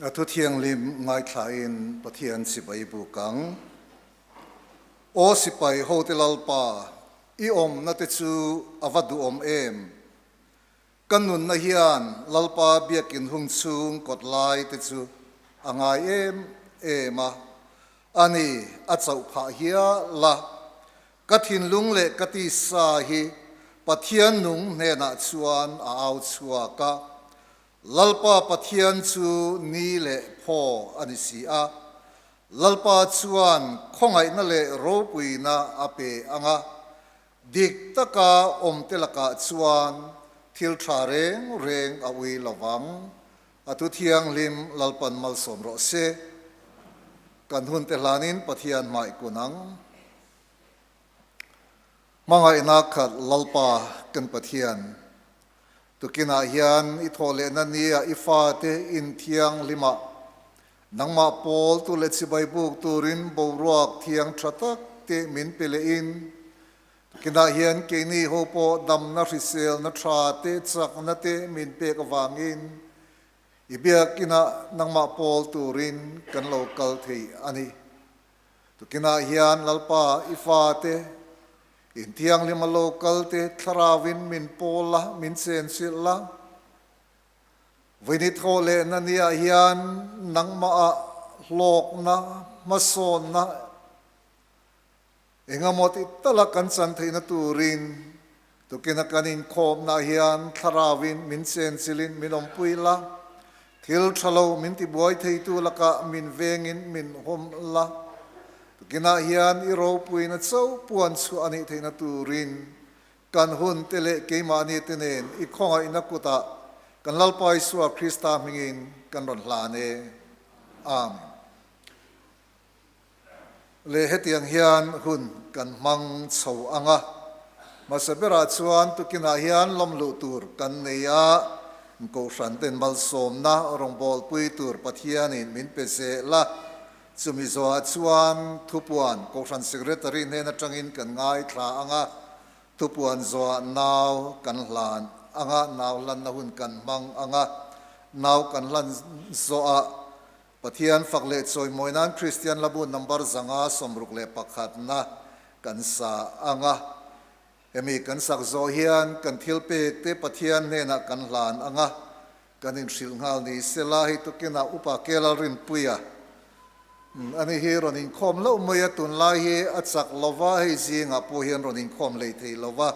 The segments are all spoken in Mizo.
A thu thianghlim ngaithlain Pathian sipai buk ang. Aw sipai hote Lalpa, i awmna te chu a va duhawm em? Ka nunna hian Lalpa biakin hung chhung kawt lai te chu a ngai em em a, a ni, a chauh phah hial a. Ka thinlung leh ka tisa hi Pathian nung hnenah chuan a au chhuak a, Lalpa Pathian chu ni leh phaw a ni si a, Lalpa chuan khawngaihna leh ropuina a pe ang a, dik taka awmte lakah chuan thil tha reng reng a ui lo vang. A thu thianghlim Lalpan malsawm rawh se. Kan hunte hlanin Pathian hmai kun ang. Hmangaihna khat Lalpa kan Pathian, tukinah hian i thawh lehna nia i fate inthianghlimah nangmah pawl tu leh chibai buk turin boruak thiang tha tak te min pe lehin, tukinah hian keini ho pawh damna hriselna tha te chakna te min pek avangin i biakinah nangmah pawl turin kan lo kal thei a ni. Tukinah hian Lalpa i fate, inthianghlim a lo kal te thlarauin min pawl la, min chenchilh la. Vawiini thawh lehna niah hian nangmahah hlawkna, hmasawnna engemaw ti tala kan chan theihna turin tukina kan inkhawmna hian thlarauin min chenchilhin min awmpui la. Thil tha lo min tibuai theitu lakah min vengin min hawm la. Tukinah hian i ropuina cho puan chhuah a nih theihna turin kan hun te leh keimahni te nen i khawngaihna kutah kan Lalpa Isua Krista hmingin kan rawn hlan e. Amen. Le hetiang hian hun kan hmang chho ang a, hmasa berah chuan tukinah hian lawm luh tur kan nei a, Kohhran ten malsawmna rawngbawlpui tur Pathianin min pe zel a, chumi zawhah chuan thupuan Kohhran Secretary hnen atangin kan ngaithla ang a, thupuan zawhah nau kan hlan ang a, nau hlanna hun kan hmang ang a, nau kan hlan zawhah Pathian fak leh chawimawi nan Kristian Hlabu number 561 na kan sa ang a. Hemi kan sak zawh hian kan thil pek te Pathian hnenah kan hlan ang a, kan inhrilh nghal ni sela hei tukinah Upa Kelal Rinpuia ani hi rawn inkhawm loh mai a, tunlai hi a chak lo va, hei zingah pawh hian rawn inkhawm lei thei lo va,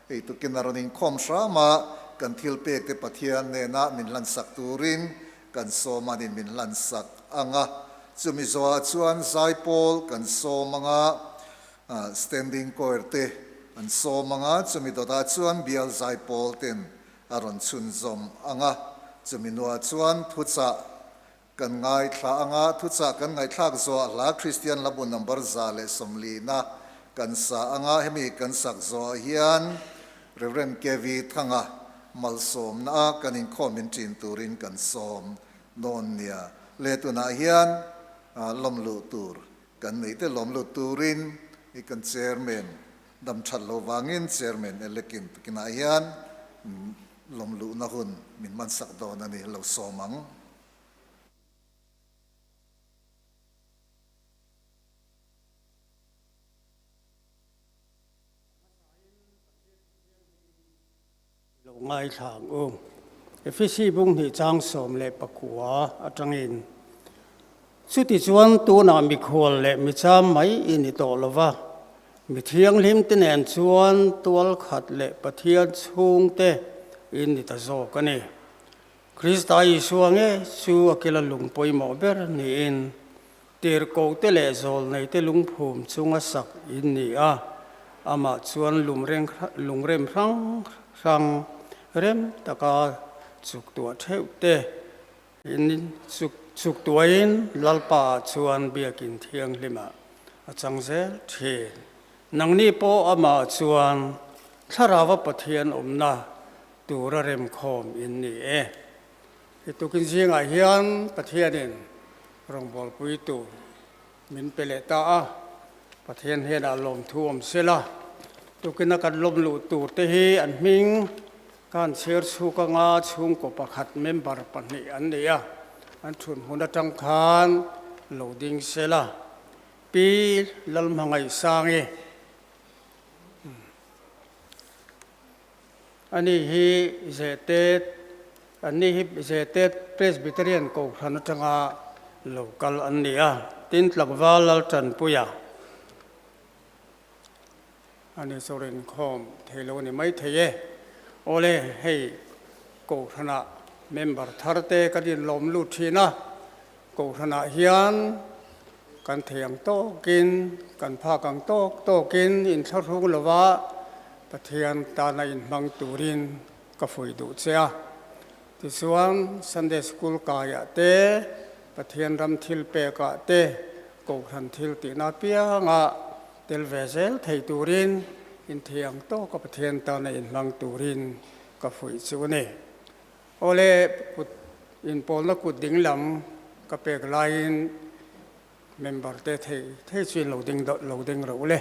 hei tukinah rawn inkhawm hram a, kan thil pek te Pathian hnenah min hlansak turin Kan sawmanin min hlansak ang a, chumi zawhah chuan zaipawl kan sawm ang a, standing choir te an sawm ang a, chumi dawtah chuan bial zaipawl ten a rawn chhunzawm ang a, chumi nuah chuan thuchah kan ngaithla ang a, thuchah kan ngaihthlak zawhah hla Kristian Hlabu number 140 na kan sa ang a, hemi kan sak zawhah hian Rev. KV Thanga malsawmna a kan inkhawm in ṭin turin kan sawm dawn nia. Le tunah hian lawm luh tur kan nei te lawm lut turin i kan Chairman dam ṭhat lo vangin Chairman elekin tukinah hian lawm luhna hun min hmansak dawn a ni lo sawm ang. Lo ngaithla ang u. Efesi bung hnih chang 19 atangin, Chutichuan tunah mikhual leh micham mai i ni tawh lo va, mi thianghlim te nen chuan tual khat leh Pathian chhungte i ni ta zawk a ni. Krista Isua nge chu a kila lung pawimawh ber niin Tirhkohte leh zawlneite lungphum chunga sak in ni a, amah chuan lungrem hrang hrang rem taka chuktuah theuh te in chuktuahin Lalpa ah chuan biakin thianghlimah a chang zel thin. Nangni pawh amah chuan Thlarauva Pathian awmna tura remkhawm in ni e. He tukin zingah hian Pathianin rawngbawlpui tur min pe leh ta a, Pathian hnenah lawmthu awm se la, tukina kan lawm luh tur te hi an hming ka han chhiar chhuk anga chhungkaw pakhat member pahnih an nei a. An thut hmun atang khan lo ding sela. Pi Lalhmangaihsangi. Ani hi Zehtet, anni hi Zehtet Presbyterian Kohhran atanga lo kal an ni a, tin tlangval Laltanpuia ani chu rinkhawm thei lo a ni maithei e. Awle, hei Kohhranah member thar te kan inlawm lut thin a, Kohhranah hian kan thei ang tawkin, kan phak ang tawk tawkin inthlahrung lova Pathian tana inhmang turin ka fuih duh che a. Tichuan, Sunday School kaiah te, Pathian ram thil pekah te, Kohhran thil tihna apianga tel ve zel thei turin inthei ang tawka Pathian tana inhmang turin ka fuih chu a ni. Awle kut inpawlna kut ding lam ka pek laiin member te thei thei chu in lo ding lo ding reuh le.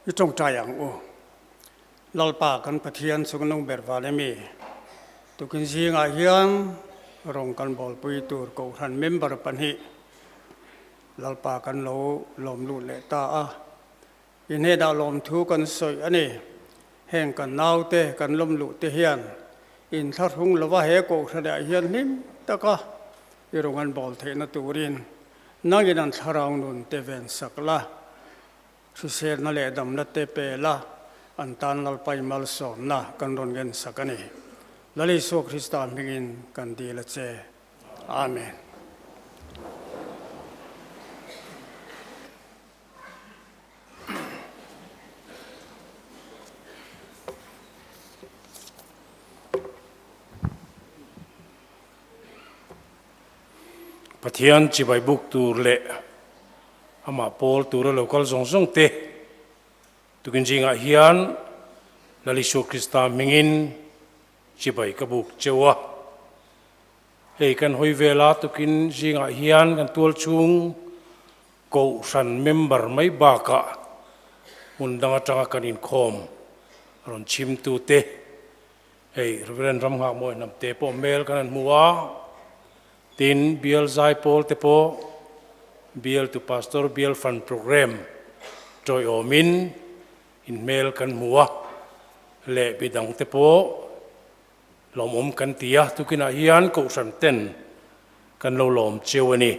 I tawngtai ang u. Lalpa kan Pathian chungnung ber val emi? Tukin zingah hian rawng kan bawlpui tur Kohhran member pahnih Lalpa kan lo lawm lut leh ta a. I hnenah lawmthu kan sawi a ni. Heng kan naute kan lawm luh te hian inthlahrung lova he kohhranah hian hlim taka i rawn an bawl theihna turin nangin an thlarau nun te ven sak la, hriselna leh damna te pe la, an tan Lalpai malsawmna kan rawn ngen sak a ni. Lal Isua Krista hmingin kan dil a che. Amen. Pathian chibai buk tur leh amah pawl tura lo kal zawng zawng te tukin zingah hian Lal Isua Krista hmingin chibai ka buk cheu a. Hei kan hawi vela tukin zingah hian kan tual chhung Kohhran member mai bakah hmun dang atanga kan inkhawm rawn chhimtute, hei Reverend Ramnghakmawi Hnamte pawh hmel kan han hmu a, tin Bial Zaipawl te pawh Bial to Pastor Bial Fund Programme tawiawmin in hmel kan hmu a, leh midang te pawh lawmawm kan ti a, tukinah hian Kohhran ten kan lo lawm cheu a ni.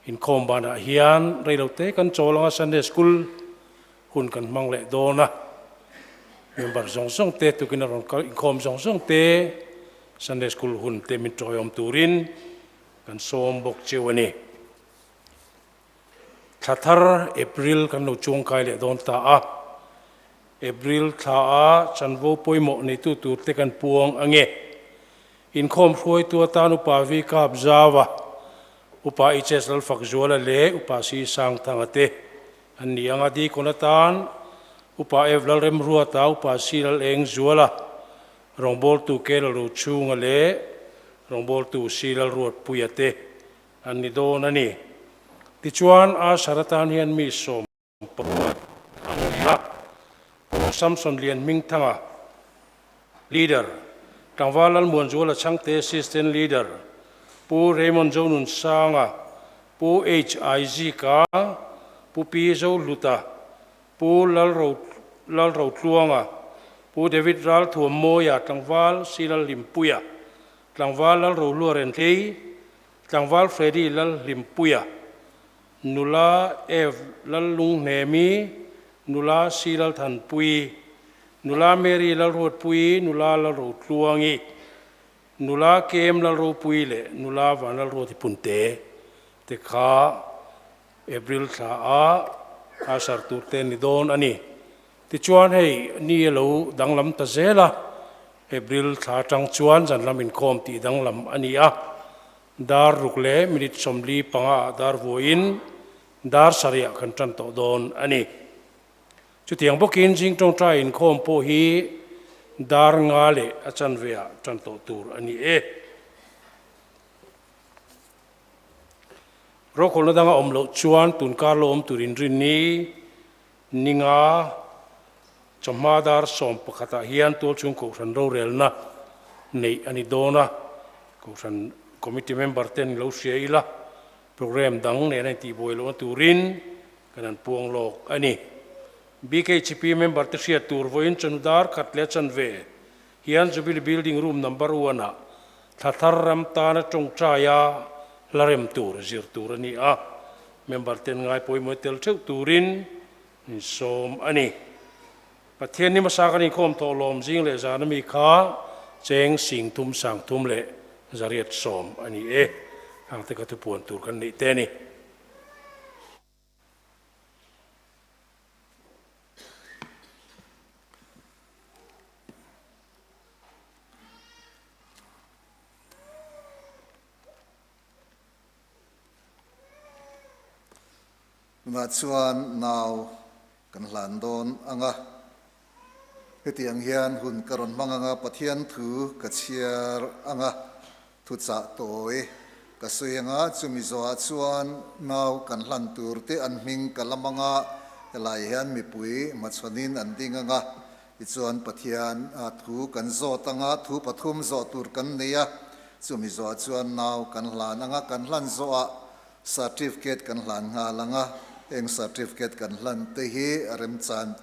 Inkhawm banah hian reilote kan chawl anga Sunday School hun kan hmang leh dawn a, member zawng zawng te tukin a rawn kal inkhawm zawng zawng te Sunday School hun te min tawiawm turin kan sawm bawk cheu a ni. Thla thar April kan lo chuangkai leh dawn ta a, April thla a chanvo pawimawh neitu tur te kan puang ange. Inkhawm hruaitu atan Upa Vi Kap Zau a, Upa HS Lalfakzuala leh Upa Si Sangthanga te an ni ang a, Deacon atan Upa Ev Lalremruata, Upa Si Lalengzuala, Rawngbawltu K Lalrochhunga leh Rawngbawltu Si Lalruatpuia te an ni dawn a ni. Tichuan, Asher atan hian mi sawm Pakhat a awm a, Pu Samson Lianhmingthanga, Leader, Tlangval Lalmuanzuala Chhangte, Assistant Leader, Pu Raymond Zonunsanga, Pu H Aizika, Pu Pi Zohluta, Pu Lalrotluanga, Pu David Ralthuammawia, Tlangval Si Lalhlimpuia, Tlangval Lalrohlua Rentlei, Tlangval Freddy Lalhlimpuia, Nula Ev Lallunghnemi, Nula Si Lalthanpuii, Nula Mary Lalruatpuii, Nula Lalrotluangi, Nula Kem Lalropuii leh Nula Vanlalruati Punte te kha April thla a usher tur te ni dawn a ni. Tichuan hei ni a lo danglam ta zel a, April thla atang chuan zan lam inkhawm tih danglam a ni a. Dar ruk leh minute 45 ah dar vuaiin dar sarih ah kan tan tawh dawn a ni. Chutiang bawkin zing tawngtai inkhawm pawh hi dar nga leh a chanve ah tan tawh tur a ni e. Rokhawlna danga awm loh chuan tunkar lo awm tur inrinni ninga chawhma dar 11 ah hian tualchhung kohhran rorelna neih a ni dawn a, kohhran committee member ten lo hria ila programme dang nena intihbuai lohna turin kan han puang lawk a ni. BKHP member te hriat tur vawiin chawhnu dar khat leh chanve hian Jubilee Building Room Number One ah thla thar ram tana tawngtaia hla rem tur zir tur a ni a, member ten ngai pawimawh tel theuh turin min sawm a ni. Pathian ni hmasa kan inkhawm thawh lawm zing leh zan ami kha cheng sing thum sang thum leh zariat sawm a ni e. Hangte ka thupuan tur kan neih te a ni. Tunah chuan nau kan hlan dawn ang a, hetiang hian hun ka rawn hmang ang a, Pathian thu ka chhiar ang a, Thuchah tawi ka sawi anga chumi zawhah chuan nau kan hlan tur te an hming ka lam anga helai hian mipui hmachhawnin an ding anga tichuan Pathian thu kan zawt anga thu pathum zawh tur kan nei a, chumi zawhah chuan nau kan hlan anga kan hlan zawhah certificate kan hlan nghal anga heng certificate kan hlan te hi remchan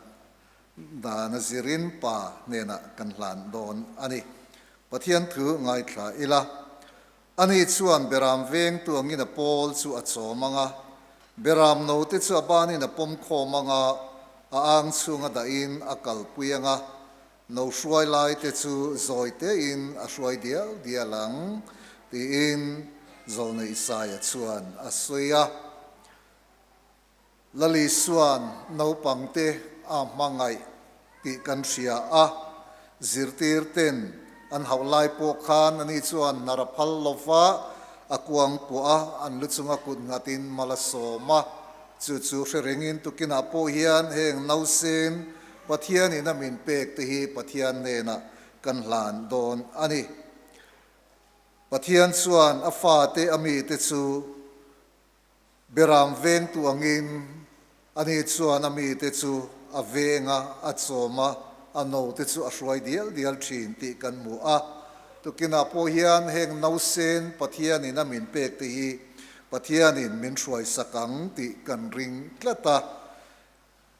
Dan a zirin Pa hnenah kan hlan dawn a ni. Pathian thu ngaithla ila. Ani chuan Beram veng tuangin a pawl chu a chawm ang a, Beram note chu a banin a pawm khawm ang a, a ang chhunga dahin a kalpui ang a, no hruai laite chu zawi tein a hruai dial dial ang, tiin Zawlnei Isaia chuan a sawi a. Lali Suan naupangte a hmangaih tih kan hria a, zirtir ten an hauh lai pawh khan ani chuan hnar a phal lo va, a kuang kuah a, an lu chunga kut nghatin mal a sawm a. Chu chu hre rengin tukinah pawh hian heng nausen Pathianin a min pek te hi Pathian hnenah kan hlan dawn a ni. Pathian chuan a fate a mite chu Beram vengtu angin ani chuan a mite chu a veng a, a chawm a, a note chu a hruai dial dial thin tih kan hmu a. Tukinah pawh hian heng nausen Pathianin a min pek te hi Pathianin min hruaisak ang tih kan ring tlat a.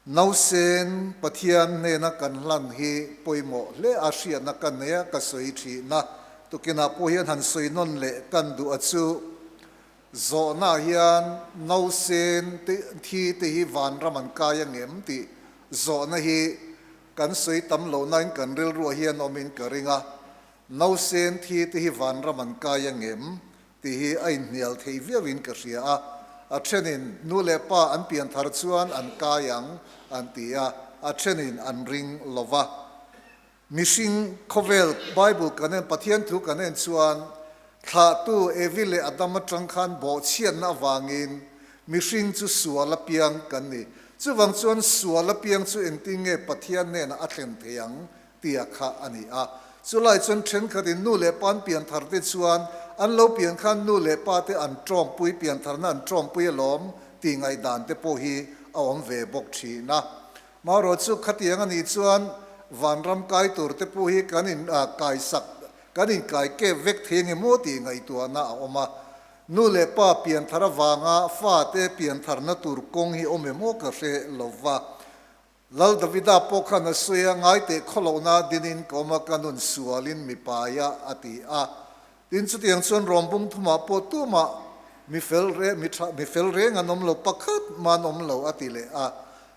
Nausen Pathian hnena kan hlan hi pawimawh hle a hriatna ka nei a, ka sawi thin a. Tukinah pawh hian han sawi nawn leh kan duh a chu zawhnaah hian nausen te thi te hi vanram an kai ang em tih zawhna hi kan sawi tam loh nain kan rilruah hian awmin ka ring a. Nausen thi te hi vanram an kai ang em Tih hi a inhnial thei viauin ka hria a, a thenin nu leh pa an pian thar chuan an kai ang an ti a, a thenin an ring lo va. Mihring khawvel Bible kan en, Pathian thu kan en chuan thlahtu Evi leh Adam atang khan bawhchhiatna avangin mihring chu sual apiang kan ni. Chuvang chuan sual apiang chu engtin nge Pathian hnenah a thlen thei ang tia kha a ni a. Chulai chuan thenkhatin nu leh pa an pian thar te chuan an lo pian khan nu leh pa te an tawngpui, pian tharna an tawngpui alawm tih ngaihdan te pawh hi a awm ve bawk thin a. Marawh chu khatiang a nih chuan vanram kai tur te pawh hi kan in kaisak, kan inkai kep vek thei ange maw tih ngaihtuahna a awm a. Nu leh pa pian thar avanga fate pian tharna tur kawng hi awm emaw ka hre lova. Lal Davida pawh khan a sawi a, Ngai teh khawlohna dinin ka awm a, ka nun sualin mi paia, a ti a. Tin, chutiang chuan Rom bung thumah pawh tumah mi fel re, mi tha, mi fel reng an awm lo, pakhat mah an awm lo, a ti leh a.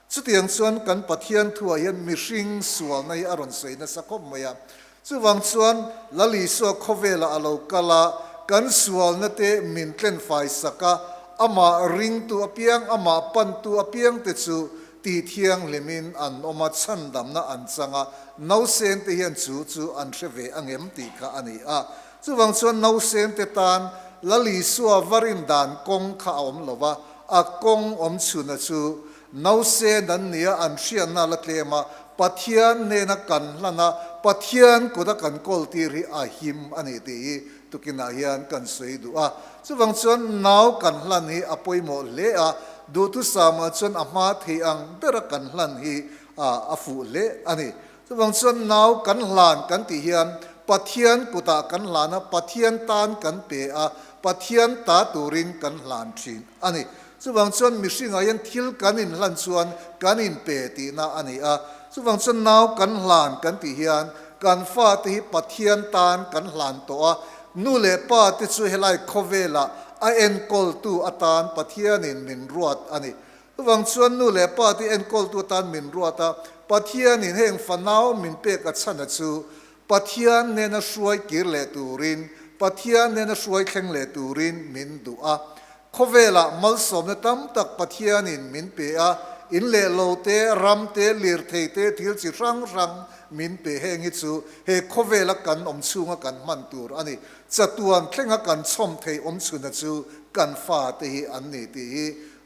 Chutiang chuan kan Pathian thuah hian mihring sualna hi a rawn sawi nasa khawp mai a. Chuvang chuan Lal Isua khawvelah a lo kal a, kan sualna te min tlenfai sak a, amah ringtu apiang, amah pantu apiang te chu tih thianghlimin an awm a, chhandamna an chang a, nausen te hian chu chu an hre ve angem tih kha a ni a. Chuvang chuan nausen te tan Lal Isua va rin dan kawng kha a awm lo va, a kawng awm chhuna chu Nause nan nia an hriatna la tlem a, Pathian hnena kan hlan a, Pathian kuta kan kawl tir hi a him a ni tih hi tukinah hian kan sawi duh a. Chuvang chuan nau kan hlan hi a pawimawh hle a, duhthusama chuan a hma thei ang bera kan hlan hi a fuh hle a ni. Chuvang chuan nau kan hlan kan tih hian Pathian kutah kan hlan a, Pathian tan kan pe a, Pathian ta turin kan hlan thin a ni. Chuvang chuan mihringah hian thil kan inhlan chuan kan inpe tihna a ni a. Chuvang chuan nau kan hlan kan tih hian kan fate hi Pathian tan kan hlan tawh a, nu leh pa te chu helai khawvelah a enkawltu atan Pathianin min ruat a ni. Chuvang chuan nu leh pa te enkawltu atan min ruat a, Pathianin heng fanau min pek a chhan a chu Pathian nena hruai kir leh turin, Pathian nena hruai thleng leh turin min duh a. Khawvelah malsawmna tam tak Pathianin min pe a, in leh lo te, ram te, lirthei te, thil chi hrang hrang min pe. Heng hi chu he khawvela kan awm chhunga kan hman tur a ni. Chatuan thlenga kan chhawm thei awm chhuna chu kan fate hi an ni tih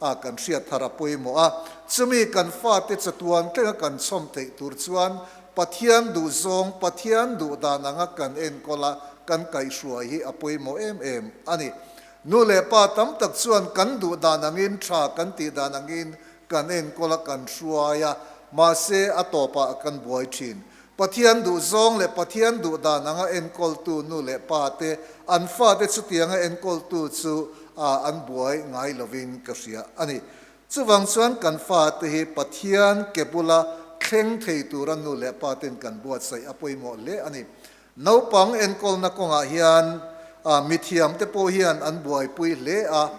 hi kan hriat thar a pawimawh a. Chumi kan fate chatuan thlenga kan chhawm theih tur chuan Pathian duhzawng, Pathian duh dan anga kan enkawl a, kan kaihhruai hi a pawimawh em em a ni. Nu leh pa tam tak chuan kan duh dan angin, tha kan tih dan angin kan enkawl a, kan hruai a, mahse a tawpah kan buai thin. Pathian duhzawng leh Pathian duh dan anga enkawltu nu leh pa te, an fate chutianga enkawltu chu an buai ngai lovin ka hria a ni. Chuvang chuan kan fate hi Pathian ke bula thleng thei tura nu leh pa ten kan buatsaih a pawimawh hle a ni. Naupang enkawlna kawngah hian mithiam te pawh hian an buaipui hle a,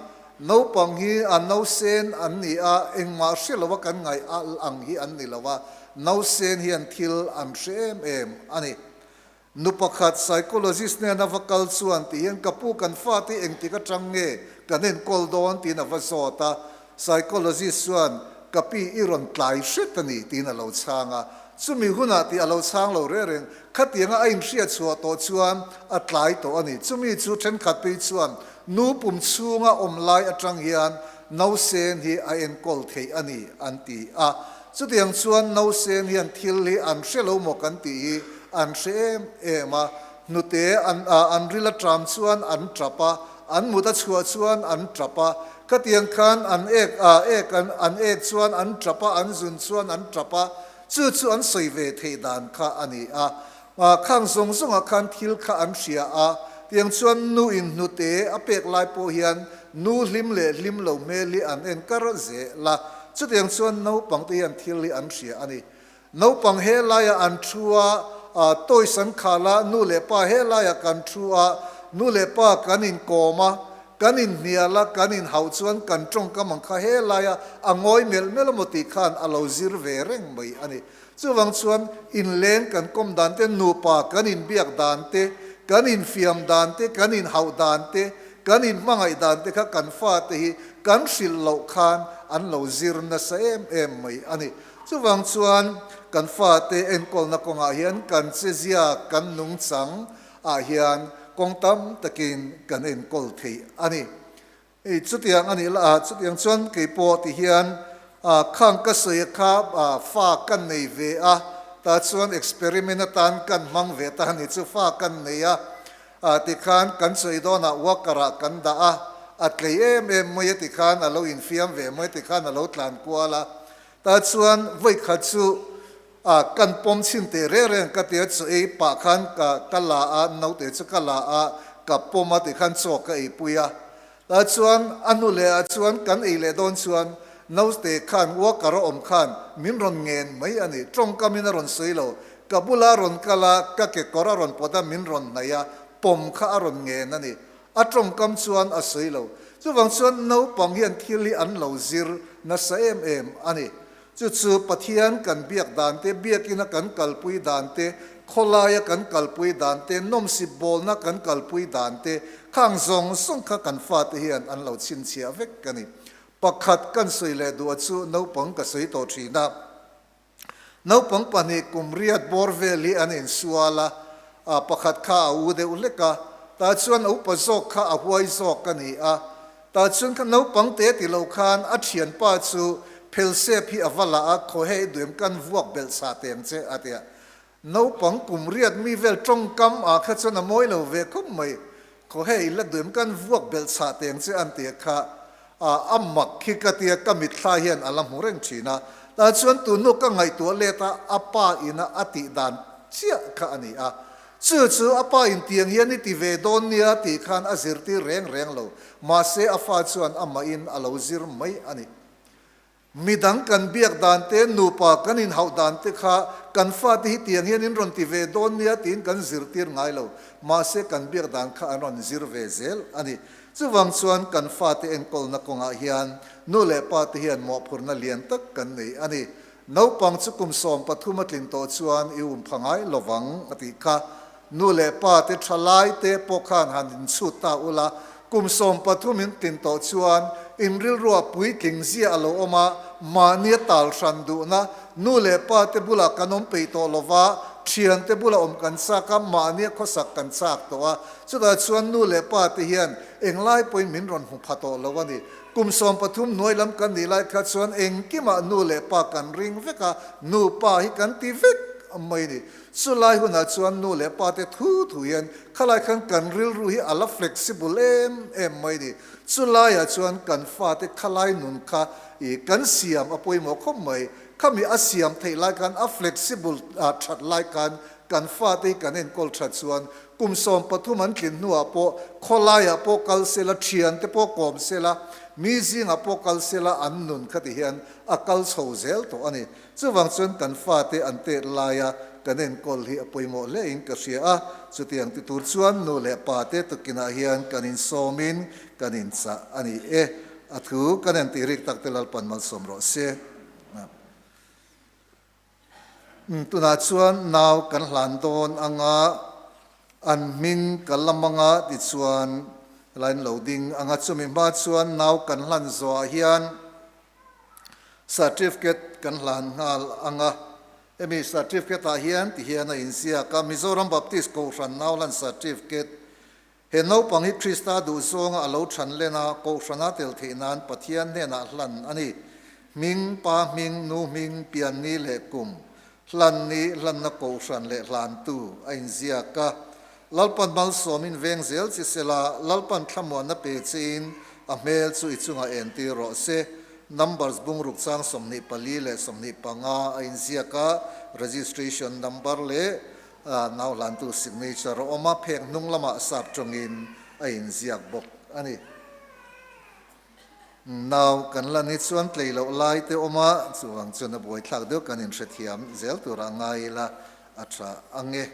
naupang hi a nausen an ni a, engmah hre lova kan ngaih ang hi an ni lo a, nausen hian thil an hre em em a ni. Nu pakhat psychologist nen a va kal chuan ti hian ka pu kan fate engtik atang nge kan enkawl dawn tiin a va zawt a, psychologist chuan ka pi i rawn tlai hret a ni tiin a lo chhang a, chumi hunah tih a lo chhang lo reng reng, khatianga a inhriat chhuah tawh chuan a tlai tawh a ni, chumi chu thenkhat phei chuan nu pum chhunga awm lai atang hian nausen hi a enkawl theih a ni an ti a. Chutiang chuan nausen hian thil hi an hre lo maw kan tih hi an hre em em a, hnute an an ril a ṭam chuan an ṭap a, an mut a chhuah chuan an ṭap a, khatiang khan an ek a ek an an ek chuan an ṭap a, an zun chuan an ṭap a, chu chu an sawi ve theih dan kha a ni a. Khang zawng zawngah khan thil kha an hria a, tiang chuan nu in hnute a pek lai pawh hian nu hlim leh hlim lo hmel hi an en kar zel a, chutiang chuan naupang te hian thil hi an hria a ni. Naupang he laiah an thu a, toys an khal a, nu leh pa he laiah kan thu a, nu leh pa kan inkawm a, kan inhnial a, kan inhauh chuan kan tawngkam ang kha he laia a ngawi melh melh emaw tih khan a lo zir ve reng mai a ni. Chuvang chuan inleng kan kawm dan te, nupa kan inbiak dan te, kan infiam dan te, kan inhauh dan te, kan inhmangaih dan te kha kan fate hi kan hrilh loh khan an lo zir nasa em em mai a ni. Chuvang chuan kan fate enkawlna kawngah hian kan chezia, kan nungchang ah hian kawng tam takin kan enkawl thei a ni. Hei chutiang a nih la a, chutiang chuan kei pawh ti hian khang ka sawi kha fa kan nei ve a, tah chuan experiment atan kan hmang ve ta a ni chu fa kan nei a, tikhan kan sawi dawnah walker ah kan dah a, a tlei em em mai a tikhan a lo infiam ve mai tikhan a lo tlan kual a, tah chuan vawikhat chu A, kan pawm chhin teh reng reng ka tia chaw ei pah khan ka ka la a, naute chu ka la a, ka pawm a tikhan chaw ka ei pui a. Tah chuan a hnu leh ah chuan kan ei leh dawn chuan naute khan walker a awm khan min rawn ngen mai a ni. Tawngkam in a rawn sawi lo. Ka bula a rawn kal a, ka kekawr a rawn pawt a, min rawn hnaih a, pawm kha a rawn ngen a ni. A tawngkam chuan a sawi lo. Chuvang chuan naupang hian thil hi an lo zir nasa em em a ni. Chu chu Pathian kan biak dan te, biakina kan kalpui dan te, khawlaia kan kalpui dan te, nawmsip bawlna kan kalpui dan te, khang zawng zawng kha kan fate hian an lo chhinchhiah vek a ni. Pakhat kan sawi leh duh a chu naupang ka sawi tawh thin a. Naupang pahnih kum riat bawr vel hi an insual a, pakhat kha a u deuh hlek a. Tah chuan a upa zawk kha a huai zawk a ni a. Tah chuan kha naupang te ti lo khan a thianpa chu phelsep hi a va la a, Khaw hei duem kan vuak belh chah teng che a ti a. Naupang kum riat mi vel tawngkam ah kha chuan a mawi lo ve khawp mai. Khaw hei la duem kan vuak belh chah teng che an ti a kha a mak khi ka tia ka mitthla hian a la hmu reng thin a. Tah chuan tunu ka ngaihtuah let a, a pa ina a tih dan chiah kha a ni a. Chu chu a pa in tiang hian i ti ve dawn nia tih khan a zirtir reng reng lo. Mahse a fa chuan amahin a lo zir mai a ni. Midang kan biak dan te, nupa kan inhauh dan te kha kan fate hi tiang hian in rawn ti ve dawn nia tiin kan zirtir ngai lo. Mahse kan biak dan kha an rawn zir ve zel a ni. Chuvang chuan kan fate enkawlna kawngah hian nu leh pa te hian mawhphurhna lian tak kan nei a ni. Naupang chu kum 13 a tlin tawh chuan i um pha ngai lovang a tih kha. Nu leh pa te thalai te pawh khan han inchhut ta ula, kum 13 in tlin tawh chuan in rilruah puitling zia a lo awm a, mahnia tal hran duhna nu leh pa te bulah kan awm peih tawh lova, thian te bula awm kan chak a, mahnia khawsak kan chak tawh a, chutah chuan nu leh pa te hian englai pawhin min rawn hmu pha tawh lo a ni. Kum 13 hnuai lam kan nih lai kha chuan engkimah nu leh pa kan ring vek a, nu pa hi kan ti vek mai a ni. Chulai hunah chuan nu leh pa te thu thu hian khalai khan kan rilru hi a la flexible em em mai ni. Chulaiah chuan kan fate khalai nun kha i kan siam a pawimawh khawp mai. Khami a siam theih lai khan a flexible that lai khan kan fate hi kan enkawl that chuan kum 13 an tlin hnuah pawh khawlaiah pawh kal sela, thiante pawh kawm sela, mi zingah pawh kal sela an nun khati hian a kal chho zel tawh a ni. Chuvang chuan kan fate an tet laia kan enkawl hi a pawimawh hle in ka hria a, chutiang ti tur chuan nu leh pa te tukinah hian kan insawmin kan inchah a ni e. A thu kan en tih rik tak te Lalpan malsawm rawh se. Tunah chuan nau kan hlan dawn anga an hming ka lam anga tichuan line lo ding anga chumi hma chuan nau kan hlan zawhah hian Certificate kan hlan nghal ang a, hemi certificate ah hian ti hian a inziak a, Mizoram Baptist Kohhran Nauhlan Certificate, He naupang hi Krista duhzawnga a lo than len a, Kohhrana tel theih nan Pathian hnenah hlan a ni. Hming, pa hming, nu hming, pianni leh kum, hlanni, hlanna Kohhran leh hlantu a inziak a. Lalpan malsawmin veng zel chi sela, Lalpan thlamuanna pe chein a hmel chu i chungah entir rawh se. Numbers bungruk chang 24 leh 25 a inziak a, registration number leh nau hlantu signature a awm a, phek hnung lamah sap tawngin a inziak bawk a ni. Nau kan la ni chuan tlei loh lai te awm a, chuvang chuan a buaithlak deuh kan inhrethiam zel turah ngai ila a tha ang e.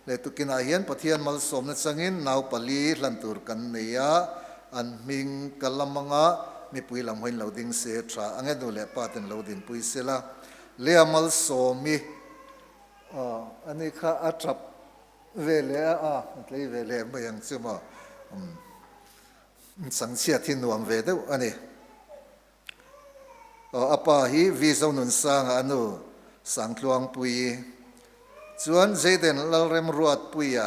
Leh tukinah hian Pathian malsawmna changin nau pali hlan tur kan nei a, an hming ka lam anga mipui lam hawiin lo ding se tha ang e, nu leh pa ten lo dinpui se la. Lea malsawmi aw ani kha a tap ve leh a, a tlei ve leh mai ang chu maw. Changchhiat hi nuam ve deuh a ni. Aw a pa hi V Zonunsanga a nu Sangtluangpuii chuan Zayden Lalremruatpuia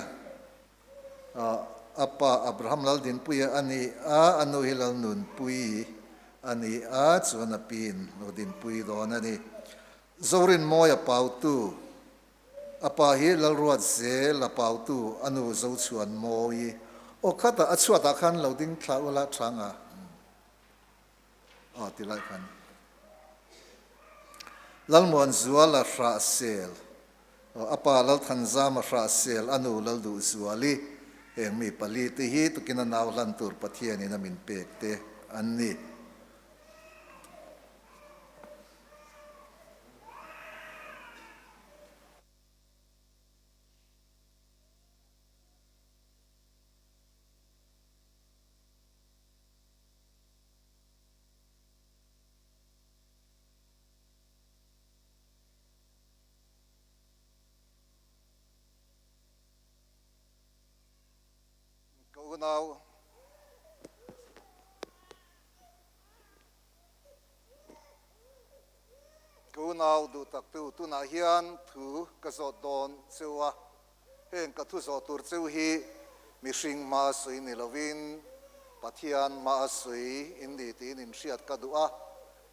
a pa Abraham Laldinpuia a ni a, a nu hi Lalnunpuii a ni a, chuan a piin lo dinpui dawn a ni. Zorinmawia Pautu a pa hi Lalruat Zel a Pautu a nu Zochhuanmawii aw khatah a chhuatah khan lo ding thla ula thanga. Aw ti lai khan Lalmuanzuala hrah sel aw a pa Lalthanzama hrah sel a nu Lalduhzuali heng mi pali te hi tukin a nau hlan tur Pathianin a min pek te an ni. Ka unau Ka unau duh tak tu tunah hian thu ka zawt dawn cheu a, heng ka thu zawh tur cheu hi. Mihring hma sawi ni lovin Pathian hma sawi in ni tiin inhriat ka duh a,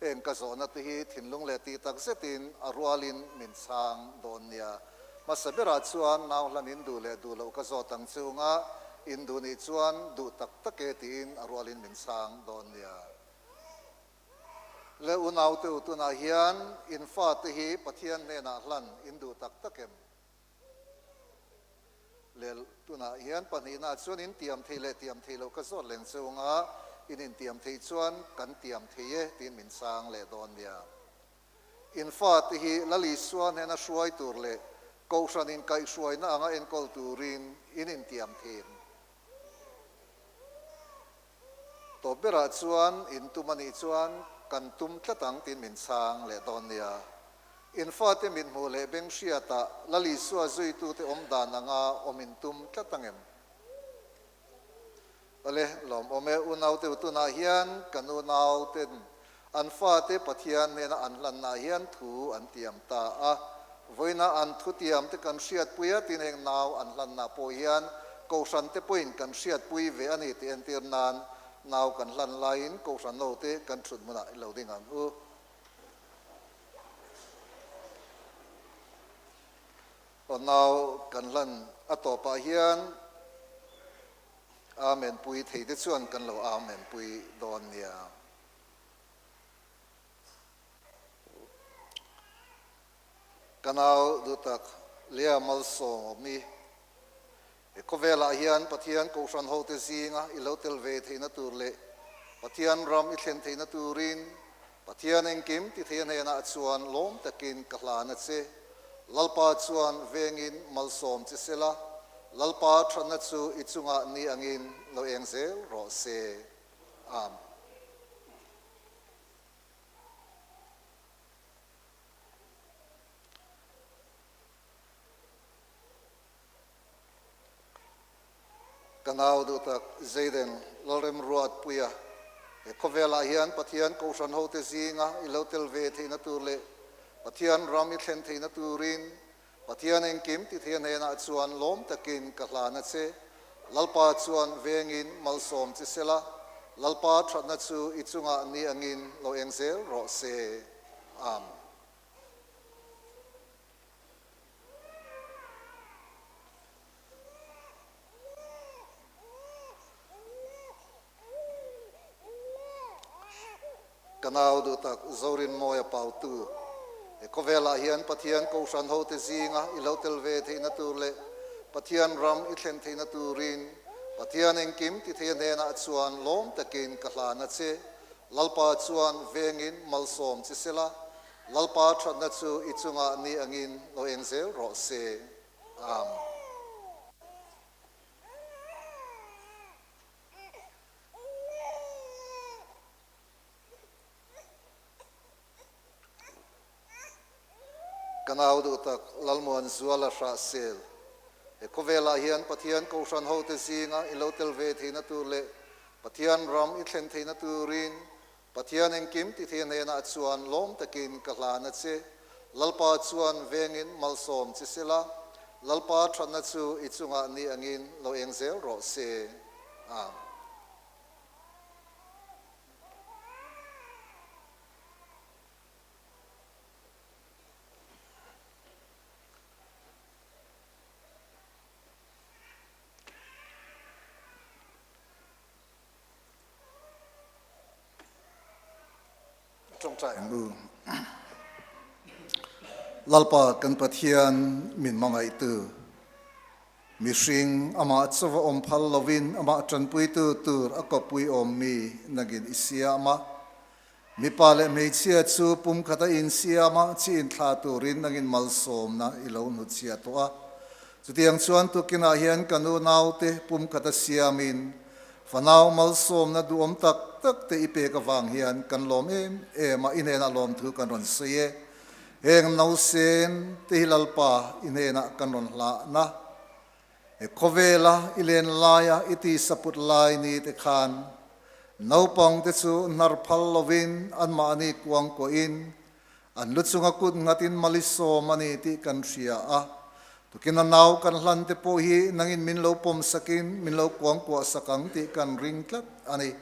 heng ka zawhna te hi thinlung leh tih tak zetin a rualin min chhang dawn nia. Hmasa berah chuan nau hlan in duh leh duh loh ka zawt ang chunga in duh nih chuan duh tak tak e tiin a rualin min chhang dawn nia. Le unaute u tunah hian in fate hi Pathian hnenah hlan in duh tak tak em? Lel tunah hian pahnihna chuan in tiam thei leh tiam thei loh ka zawt leng chunga in intiam thei chuan kan tiam thei e tiin min chhang leh dawn nia. In fate hi Lal Isua hnena hruai tur leh Kohhran inkaihhruaina anga enkawl turin in intiam thin. Tawp berah chuan in tum a nih chuan kan tum tlat ang tiin min chhang leh dawn nia. In fate mit hmuh leh beng hriatah Lal Isua zuitute awm dan anga awm in tum tlat ang em? Awle, lawmawm e, unaute u tunah hian kan unauten an fate Pathian hnena an hlannaah hian thu an tiam ta a. Vawiina an thutiam te kan hriatpui a, tin heng nau an hlannaah pawh hian Kohhran te pawhin kan hriatpui ve a ni tih entir nan nau kan hlan laiin Kohhran ho te kan thut hmunah i lo ding ang u. Aw nau kan hlan a tawpah hian Amen pui thei te chuan kan lo Amen pui dawn nia. Ka nau duhtak Lea Malsawmi, he khawvelah hian Pathian Kohhran hote zinga i lo tel ve theihna tur leh Pathian ram i thlen theihna turin Pathian engkim ti thei a hnenah chuan lawm takin ka hlan a che. Lalpa chuan vengin malsawm che sela, Lalpa thatna chu i chungah ni angin lo eng zel rawh se. Amen. Ka nau duh tak Zayden Lalremruatpuia, he khawvelah hian Pathian Kohhran hote zinga i lo tel ve theihna tur leh Pathian ram i thlen theihna turin Pathian engkim ti thei a hnenah chuan lawm takin ka hlan a che. Lalpa chuan vengin malsawm che sela, Lalpa thatna chu i chungah ni angin lo eng zel rawh se. Amen. Ka nau duh tak Zorinmawia pautu, he khawvelah hian Pathian Kohhran hote zinga i lo tel ve theihna tur leh Pathian ram i thlen theihna turin Pathian engkim ti thei a hnenah chuan lawm takin ka hlan a che. Lalpa chuan vengin malsawm che sela, Lalpa thatna chu i chungah ni angin lo eng zel rawh se. Amen. Ka nau duh tak Lalmuan Zuala Hrahsel, he khawvelah hian Pathian Kohhran hote zinga i lo tel ve theihna tur leh Pathian ram i thlen theihna turin Pathian engkim ti thei hnenah chuan lawm takin ka hlan a che. Lalpa chuan vengin malsawm che sela, Lalpa thatna chu i chungah ni angin lo eng zel rawh se. Amen. Tawngtai ang u. Lalpa kan Pathian min hmangaihtu, mihring amah chauva awm phal lovin amah tanpuitu tur a kawppui awmmi nangin i siam a. Mipa leh hmeichhia chu pumkhata insiam a, chi inthlah turin nangin malsawmna i lo hnutchhiah tawh a. Chutiang chuan tukinah hian kan unaute pumkhata siamin Fanau malsawmna duhawm tak tak te i pek avang hian kan lawm em em a, i hnenah lawmthu kan rawn sawi e. Heng nausen te hi Lalpa i hnenah kan rawn hlahna. He khawvela i len laia i tisa put lai ni te khan naupang te chu hnar phal lovin anmahni kuangkuahin an lu chunga kut nghatin malisawm a ni tih kan hria a. Tukin a nau kan hlan te pawh hi nangin min lo pawm sakin min lo kuangkuah sak ang tih kan ring tlat a ni.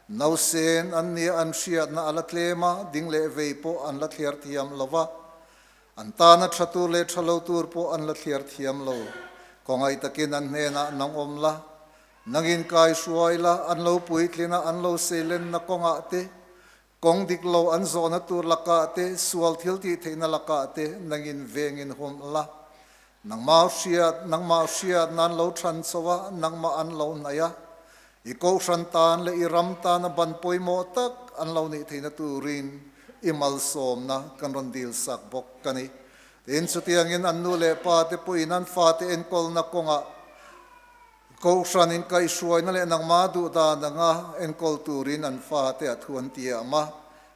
Nausen an nia an hriatna a la tlem a, ding leh vei pawh an la thliar thiam lo va. An tana tha tur leh tha lo tur pawh an la thliar thiam lo. Khawngaih takin an hnenah nang awm la, nangin kai hruai la, an lo puitlin a, an lo seilenna kawngah te, kawng dik lo an zawhna tur lakah te, sual thil tih theihna lakah te nangin vengin humh la. Nangmah hriat, nangmah hriat nan lo than chho a, nangmah an lo hnaih a. I kohhran tan leh i ram tana ban pawimawh tak an lo nih theihna turin i malsawmna kan rawn dil sak bawk ka ni. Tin, chutiangin an nu leh pa te pawhin an fate enkawlna kawngah kohhran inkaihhruaina leh nangmah duhdan anga enkawl turin an fate a thu an tiam a.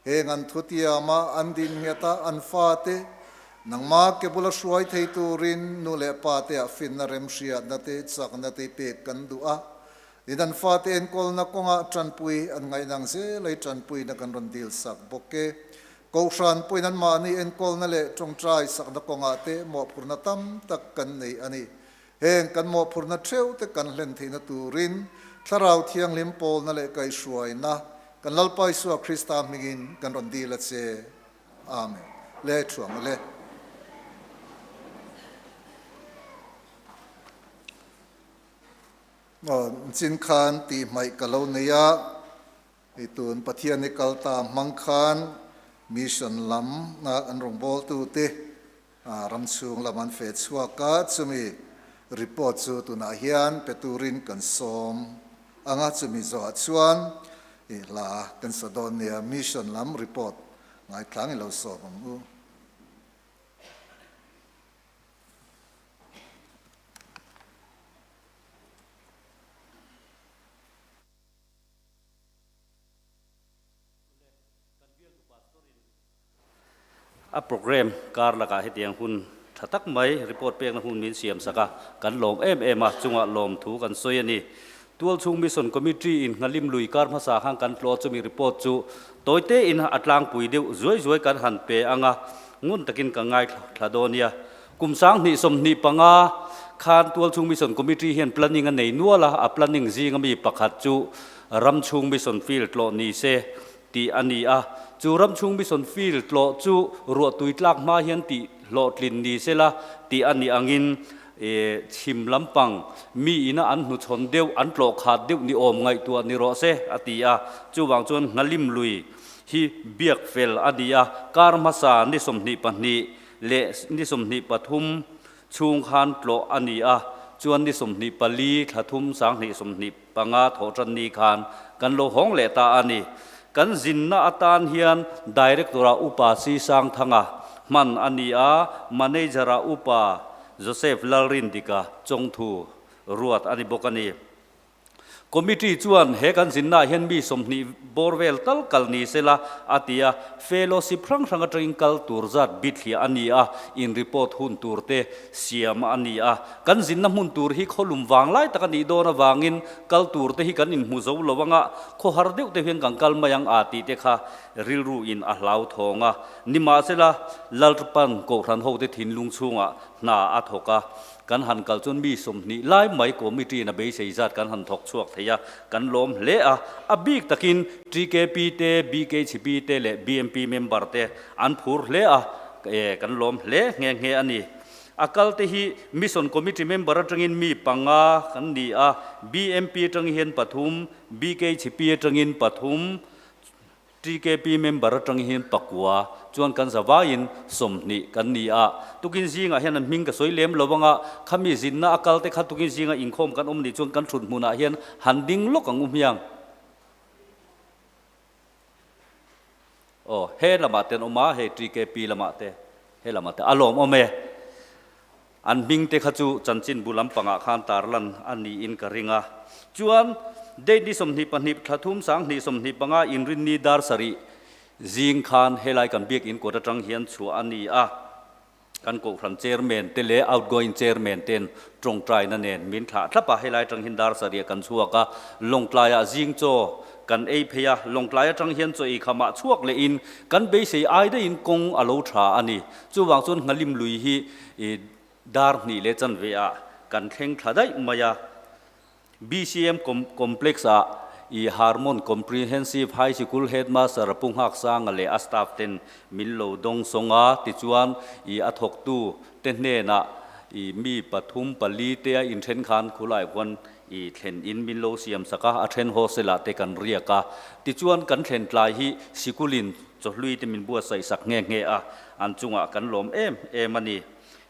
Heng an thutiama an din nghet a, an fate nangmah ke bula hruai thei turin nu leh pa te ah finna remhriatna te chakna te pek kan duh a. Tin, an fate enkawlna kawngah tanpui an ngaihnang zel a, i tanpuina kan rawn dil sak bawk e. Kohhran pawhin anmahni enkawlna leh tawngtai sakna kawngah te mawhphurhna tam tak kan nei a ni. Heng kan mawhphurhna theuh te kan hlen theihna turin Thlarau Thianghlim pawlna leh kaihhruaina kan Lalpa Isua Krista hmingin kan rawn dil a che. Amen. Le thuang le. Chin khan tih hmaih ka lo nei a, hei tun Pathian hi kal ta hmang khan mission lam an rawngbawltu te Ram chhung lam an feh chhuak a, chumi report chu tunah hian pe turin kan sawm ang a, chumi zawhah chuan i hla kan sa dawn nia, mission lam report ngaitlang i lo sawm ang u. A programme kar lakah hetiang hun tha tak mai report pekna hun min siam sak a, kan lawm em em a, chungah lawmthu kan sawi a ni. Tualchhung Mission Committee in Nghalim lui kar hmasa khan kan tlawh chumi report chu tawite in a tlangpui deuh zuai zuai kan han pe ang a, ngun takin ka ngaithla dawn nia. Kum 2025 khan Tualchhung Mission Committee hian planning a nei nual a, a planning zinga mi pakhat chu Ramchhung Mission Field tlawh ni se tih a ni a, chu ram chhung mission field tlawh chu ruah tui tlak hma hian tih hlawhtlin ni sela tih a nih angin chhim lampang mi ina an hnuchhawn deuh an tlawh khat deuh ni awm ngaihtuah ni rawh se a ti a, chuvang chuan Nghalim lui hi biak fel a ni a, kar hmasa ni 22 leh ni 23 chhung khan tlawh a ni a, chuan ni 24 thla thum 2025 thawh tan ni khan kan lo hawng leh ta a ni. Kan zinna atan hian Director-ah Upa Si Sangthanga hman a ni a, Manager-ah Upa Joseph Lalrindika Chawngthu ruat a ni bawk a ni. Committee chuan he kan zinnaah hian mi 20 bawr vel tal kal ni sela a ti a, fellowship hrang hrang atangin kal tur zat bithliah a ni a, in report hun tur te siam a ni a. Kan zinna hmun tur hi khawlum vang lai tak a nih dawn avangin kal tur te hi kan inhmu zo lo anga khawhar deuh te hian kan kal mai ang a tih te kha rilru in a hlauthawng a. Nimahsela, Lalpan Kohhran hote thinlung chhungah hna a thawk a, Kan han kal chuan mi 20 lai mai committee in a beisei zat kan han thawk chhuak thei a, kan lawm hle a. A bik takin TKP te, BKHP te leh BMP member te an phur hle a, kan lawm hle nghe nghe a ni. A kal te hi Mission Committee member atangin mi panga kan ni a, BMP atang hian pathum, BKHP atangin pathum, TKP member atang hian pakua chuan kan zavaiin 20 kan ni a, tukin zingah hian an hming ka sawi lem lo anga, khami zinna a kal te kha tukin zinga inkhawm kan awm nih chuan kan thut hmunah hian han ding lawk ang u hmiang. Aw, he lamah te an awm a, hei TKP lamah te, he lamah te a lawm awm e. An hming te kha chu chanchinbu lampangah khan tarlan a niin ka ring a. Chuan, date ni 22 thla thum 2025 inrinni dar sarih zing khan helai kan biakinn kawt atang hian chhuah a ni a. Kan Kohhran Chairman te leh outgoing Chairman ten tawngtaina nen min thlah thlap a, helai atang hian dar sarih kan chhuak a, Lawngtlaiah zing chaw kan ei phei a, Lawngtlai atang hian chaw ei khamah chhuak lehin kan beisei ai daihin kawng a lo tha a ni. Chuvang chuan Nghalim lui hi i. Dar hnih leh chanve ah kan thleng thla daih mai a. BCM Complex ah i Harmon Comprehensive High Sikul Headmaster Pu Nghaksanga leh a staff ten min lo dawng sawng a, tichuan i a thawktu te hnenah i mi pathum pali te a inthen khan khulai khuan i thlen in min lo siam sak a, a then hostel ah te kan riak a. Tichuan kan thlen tlai hi sikulin chawhlui te min buatsaih sak nghe nghe a, an chungah kan lawm em em a ni.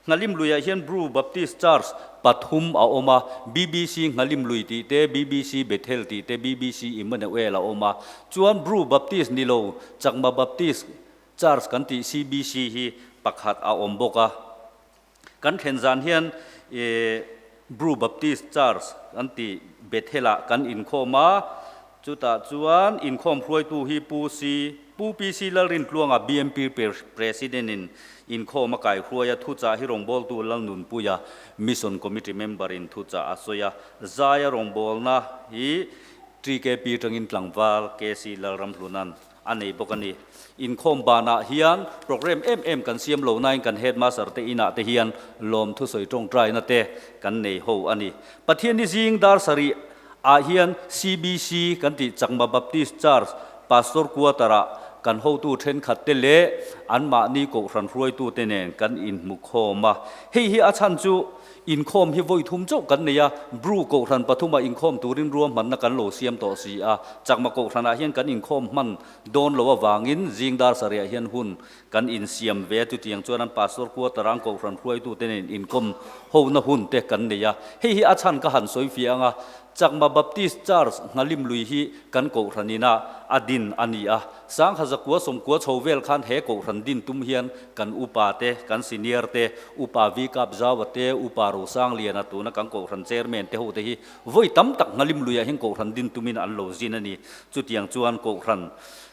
Nghalim luiah hian Bru Baptist Church pathum a awm a, BBC Nghalim Lui tih te, BBC Bethel tih te, BBC Emmanuel a awm a. Chuan Bru Baptist ni lo, Chakma Baptist Church kan tih CBC hi pakhat a awm bawk a. Kan thlen zan hian Bru Baptist Church kan tih Bethel-ah kan inkhawm a, chutah chuan inkhawm hruaitu hi Pu Si Pu PC Lalrintluanga BMP President-in inkhawm a kaihruai a, thuchah hi rawngbawltu Lalnunpuia Mission Committee member-in thuchah a sawi a, Zaia rawngbawlna hi TKP atangin tlangval KC Lalramhluna'n a nei bawk a ni. Inkhawm banah hian program em em kan siam lo nain kan Headmaster te inah te hian lawmthu sawi tawngtaina te kan nei ho a ni. Pathianni zing dar sarih ah hian CBC kan tih Chakma Baptist Church Pastor Quarter ah kan hotu thenkhat te leh anmahni kohhran hruaitu te nen kan inhmu khawm a. Hei hi a chhan chu inkhawm hi vawi thum chauh kan nei a, Bru kohhran pathum ah inkhawm turin ruahmanna kan lo siam tawh si a, Chakma kohhran ah hian kan inkhawm hman dawn lo avangin zing dar sarih ah hian hun kan insiam ve a, chutiang chuan an Pastor Quarter ah an kohhran hruaitu te nen inkawm hona hun te kan nei a. Hei hi a chhan ka han sawi fiah ang a, Chakma Baptist Church Nghalim lui hi kan kohhran ina a din a ni a, Sangha zakua sawmkua chho vel khan he kohhran din tum hian kan upa te, kan senior te, Upa V Kap Zaua te, Upa Rosangliana tuna kan kohhran chairman te ho te hi vawi tam tak Nghalim luiah hian kohhran din tumin an lo zin a ni. Chutiang chuan kohhran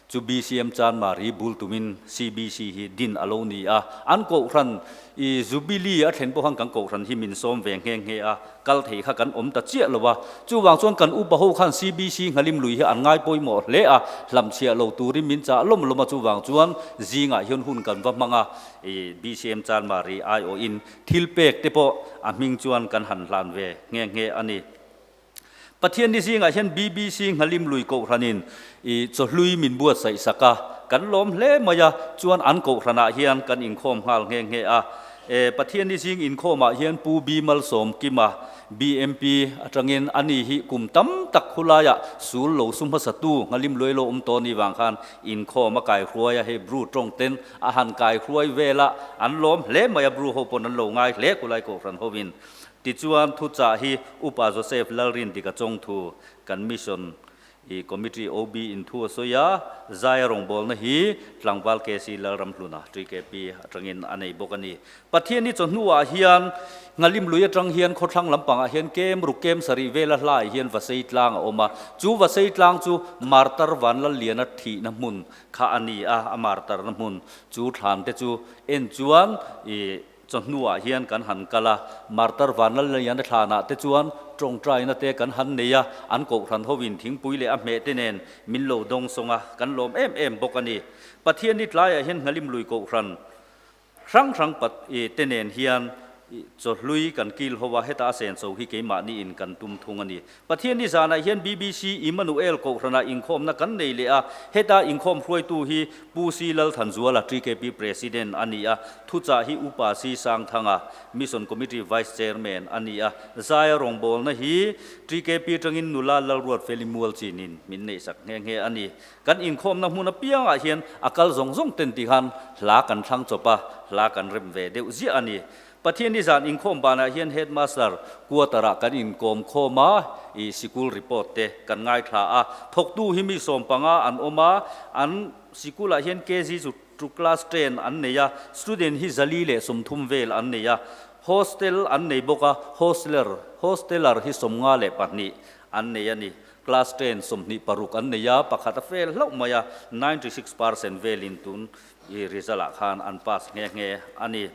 Chu BCM Chanmari bul tumin CBC hi din a lo ni a, an kohhran i Jubilee a thlen pawh khan kan kohhran hi min sawm ve nghe nghe a, kal thei kha kan awm ta chiah lo a. Chuvang chuan kan upa ho khan CBC Nghalim lui hi an ngai pawimawh hle a, hlamchhiah lo turin min chah lawm lawm a, chuvang chuan zingah hian hun kan va hmang a, i BCM Chanmari aiawhin thil pek te pawh a hming chuan kan han hlan ve nghe nghe a ni. Pathian ni zingah hian BBC Nghalim lui kohhranin i chawhlui min buatsaih sak a, kan lawm hle mai a, chuan an kohhranah hian kan inkhawm nghal nghe nghe a. E, Pathian ni zing inkhawmah hian Pu B Malsawm Kima, BMP, atangin ani hi kum tam tak khulaiah sul lo su hmasatu Nghalim lui lo awm tawh ni vang khan inkhawm a kaihruai a, hei Bru tawng ten a han kaihruai vel a, an lawm hle mai a, Bru ho pawn an lo ngai hle khulai kohhran hovin. Tichuan, thuchah hi Upa Joseph Lalrindika chawngthu kan Mission i Committee OB in thu a sawi a, Zaia rawngbawlna hi Tlangval KC Lalramhluna, TKP, atangin a nei bawk a ni. Pathian hi chawhnuah hian Nghalim lui atang hian khawthlang lampangah hian kem ruk kem sarih vela hlaiah hian Vasei tlang a awm a, chu Vasei tlang chu Martar Vanlalliana thihna hmun kha a ni a, a martarna hmun chu thlan te chu en chuan i Chawhnuah hian kan han kal a, Martar Vanlalliana thlanah te chuan tawngtaina te kan han nei a, an kohhran hovin thingpui leh a hmeh te nen min lo dawng sawng a, kan lawm em em bawk a ni. Pathian ni tlaiah hian Nghalim lui kohhran hrang hrang te nen hian chawhlui kan kil ho a, heta a senso hi keimahniin kan tum thung a ni. Pathian ni zanah hian BBC Immanuel Kohhranah inkhawmna kan nei leh a, heta inkhawm hruaitu hi Pu Si Lalthanzuala, TKP President a ni a, thuchah hi Upa Si Sangthanga, Mission Committee Vice Chairman a ni a, Zaia rawngbawlna hi TKP atangin nula Lalruatfeli Mualchinin min neihsak nghe nghe a ni. Kan inkhawmna hmun apiangah hian a kal zawng zawng ten ti khan hla kan thlang chawp a, hla kan rem ve deuh ziah a ni. Pathian ni zan inkhawm banah hian Headmaster quarter-ah kan inkawm khawm a, i sikul report te kan ngaithla a. Thawktu hi mi 15 an awm a, an sikulah hian KG chu to class 10 an nei a, student hi 130 vel an nei a, hostel an nei bawk a, hosteler hosteler hi 52 an nei a ni. Class 10 26 an nei a, pakhat a fail hlauh mai a, 96% velin tun i result-ah khan an pass nghe nghe a ni.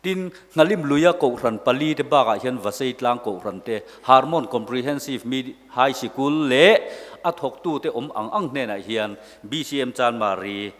Tin, Nghalim luia Kohhran pali te bakah hian Vasei tlang Kohhran te, Harmon Comprehensive Mid High Sikul leh a thawktute awm ang ang hnenah hian BCM Chanmari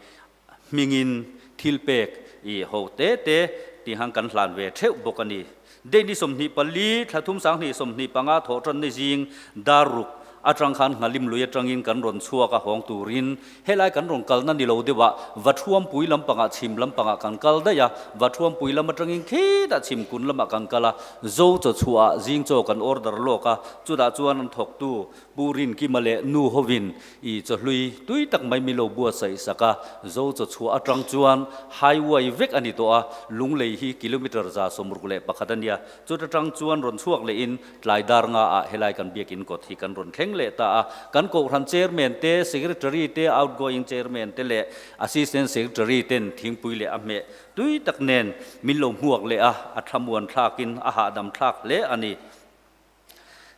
hmingin thil pek i ho te te tihan kan hlan ve theuh bawk a ni. Date ni 24 thla thum 2025 thawh tan ni zing dar ruk atang khan Nghalim lui atangin kan rawn chhuak a hawng turin helai kan rawn kalna ni lo deuhah Vathuampui lampangah chhim lampangah kan kal daih a, Vathuampui lam atangin khitah chhim kun lamah kan kal a, Zo chaw chhuahah zing chaw kan order lawk a, chutah chuan an thawktu Pu Rinkima leh nu hovin i chawhlui tui tak mai min lo buatsaih sak a, Zo chaw chhuah atang chuan highway vek a ni tawh a, Lunglei hi kilometre 161 a nia, chut atang chuan rawn chhuak lehin tlai dar nga ah helai kan biakin kawt hi kan rawn thleng leh ta a, kan kohhran chairman te, secretary te, outgoing chairman te leh assistant secretary ten thingpui leh a hmeh tui tak nen min lo hmuak leh a, a thlamuan thlakin a hahdam thlak hle a ni.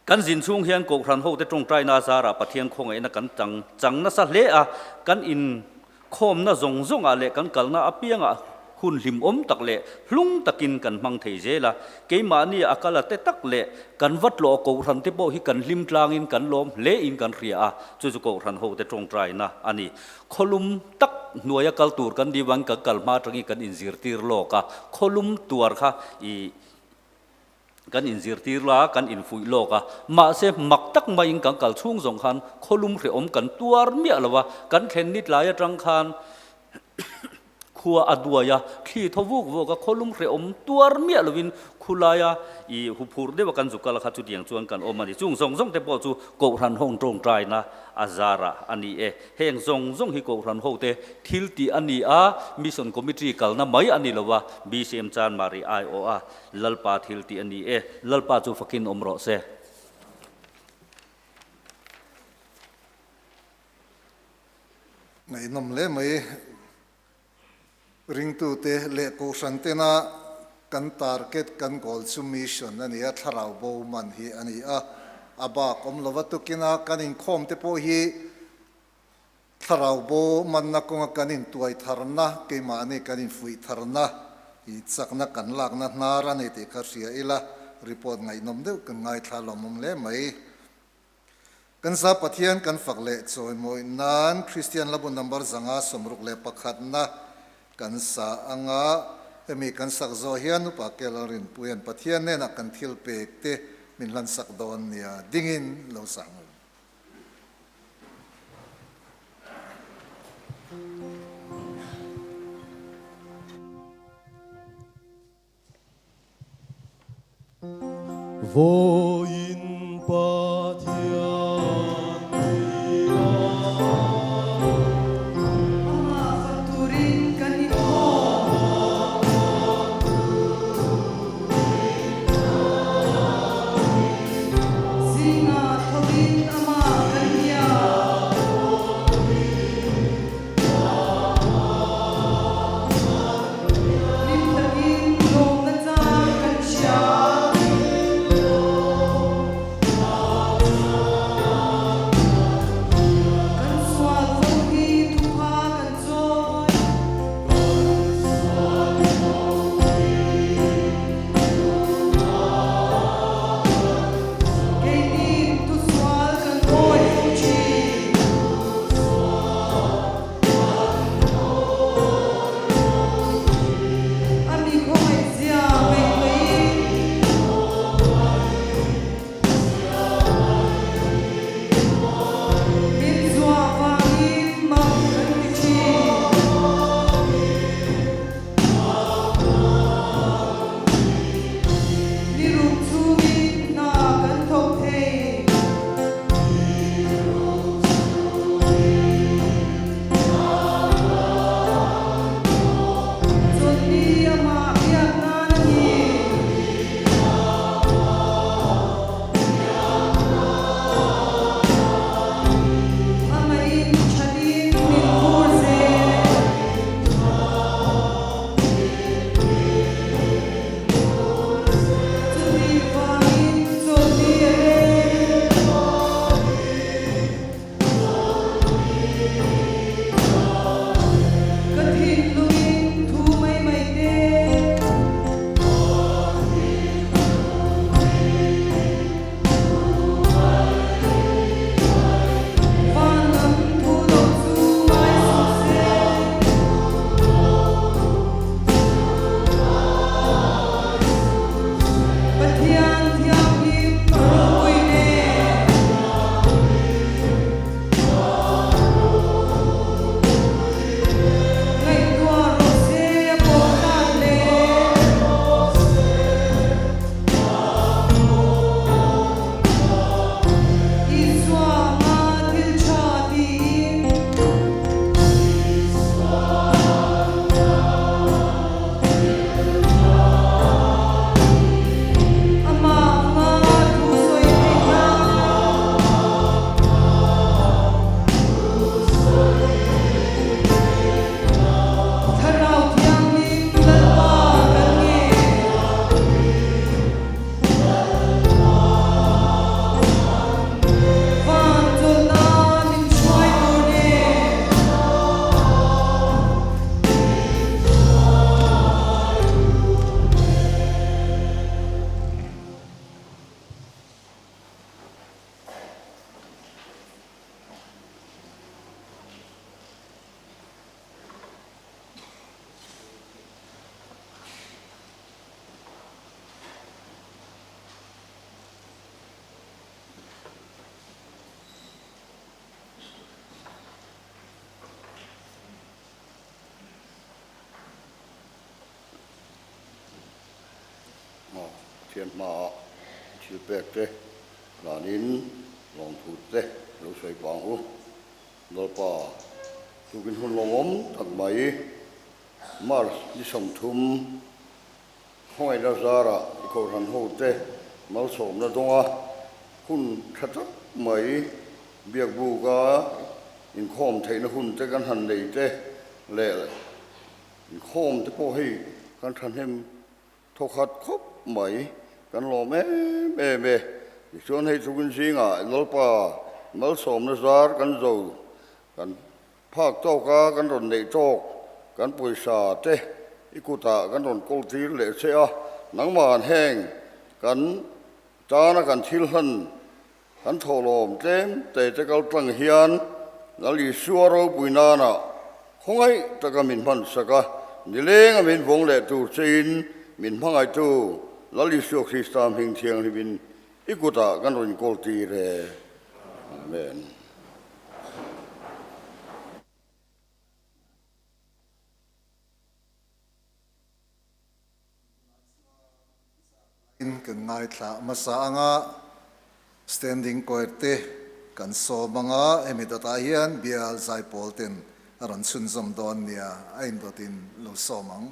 Kan zin chhung hian Kohhran hote tawngtaina zarah Pathian khawngaihna kan chang chang nasa hle a, kan inkhawmna zawng zawngah leh kan kalna apiangah hun hlimawm tak leh hlung takin kan hmang thei zel a. Keimahni a kal a te tak leh kan va tlawh Kohhran te pawh hi kan hlim tlangin kan lawm hle in kan hria a, chu chu Kohhran hote tawngtaina a ni. Khawlum tak hnuaia kal tur kan ni vangin kan kal hma atangin kan inzirtir lawk a, khawlum tuar kha i Kan inzirtir la, kan infuih lawk a, mahse mak tak maiin kan kal chhung zawng khan khawlum hrehawm kan tuar miah lo a, kan thlen ni tlai atang khan khua a duai a, thli thaw vuk vuk a, khawlum hrehawm tuar miah lovin khulaia i huphurh deuh a kan zu kal kha chutiang chuan kan awm a ni. Chung zawng zawng te pawh chu Kohhran hawng tawngtaina a zarah a ni e. Heng zawng zawng hi Kohhran hote thil tih a ni a, Mission Committee kalna mai a ni lo a, BCM Chanmari aiawh a, Lalpa thil tih a ni e, Lalpa chu fakin awm rawh se. Ngaihnawm hle mai. Ringtute leh Kohhran tena kan target, kan goal chu mission a ni a, thlarau bo man hi a ni a. A bak awm lova tukina kan inkhawm te pawh hi Thlarau bo manna kawnga kan intuai tharna, keimahni kan infuih tharna, i chakna kan lakna hnar a ni tih kha hria ila, report ngaihnawm deuh kan ngaithla lawmawm hle mai. Kan sa Pathian kan fak leh chawimawi nan Kristian Labu number 561 na kan sa anga, hemi kan sak zawh hian Upa Kel Rinpuia'n Pathian hnenah kan thil pek te min hlansak dawn nia dingin lo sang u. Vawiin Pathian nia. Amah fak turin kan inkhawm. Zingah thawkin amah kan bia. Hlim takin lawmna chang kan hria. Pathian hmaah thil pek te hlanin lawmthu te lo sawi pang u. Lalpa, tukin hun lawmawm tak mai March ni 30 khawngaihna zarah i kohhran ho te malsawmna dawnga hun tha tak mai biakbuka inkhawm theihna hun te kan han nei te leh inkhawm te pawh hei kan thahnem Thawkhat khawp mai kan lawm em em e. Tichuan hei tukin zingah Lalpa malsawmna zar kan zo, kan phak tawk a, kan rawn neih tawk, kan pawisa te i kutah kan rawn kawl tir leh che a, nangmah heng kan tana kan thil hlan Kan thawhlawm tlem te te kal tlang hian Lal Isua ropui nana khawngaih taka min hman sak a, nileng a min vawng leh tur chein min hmangaihtu Lal Isua Krista hming thianghlimin i kutah kan rawn kawl tir e. Amen. In kan ngaithla hmasa anga Standing Choir te kan sawm anga hemi dawtah hian bial zaipawl ten a rawn chhunzawm dawn nia a indawtin lo sawm ang.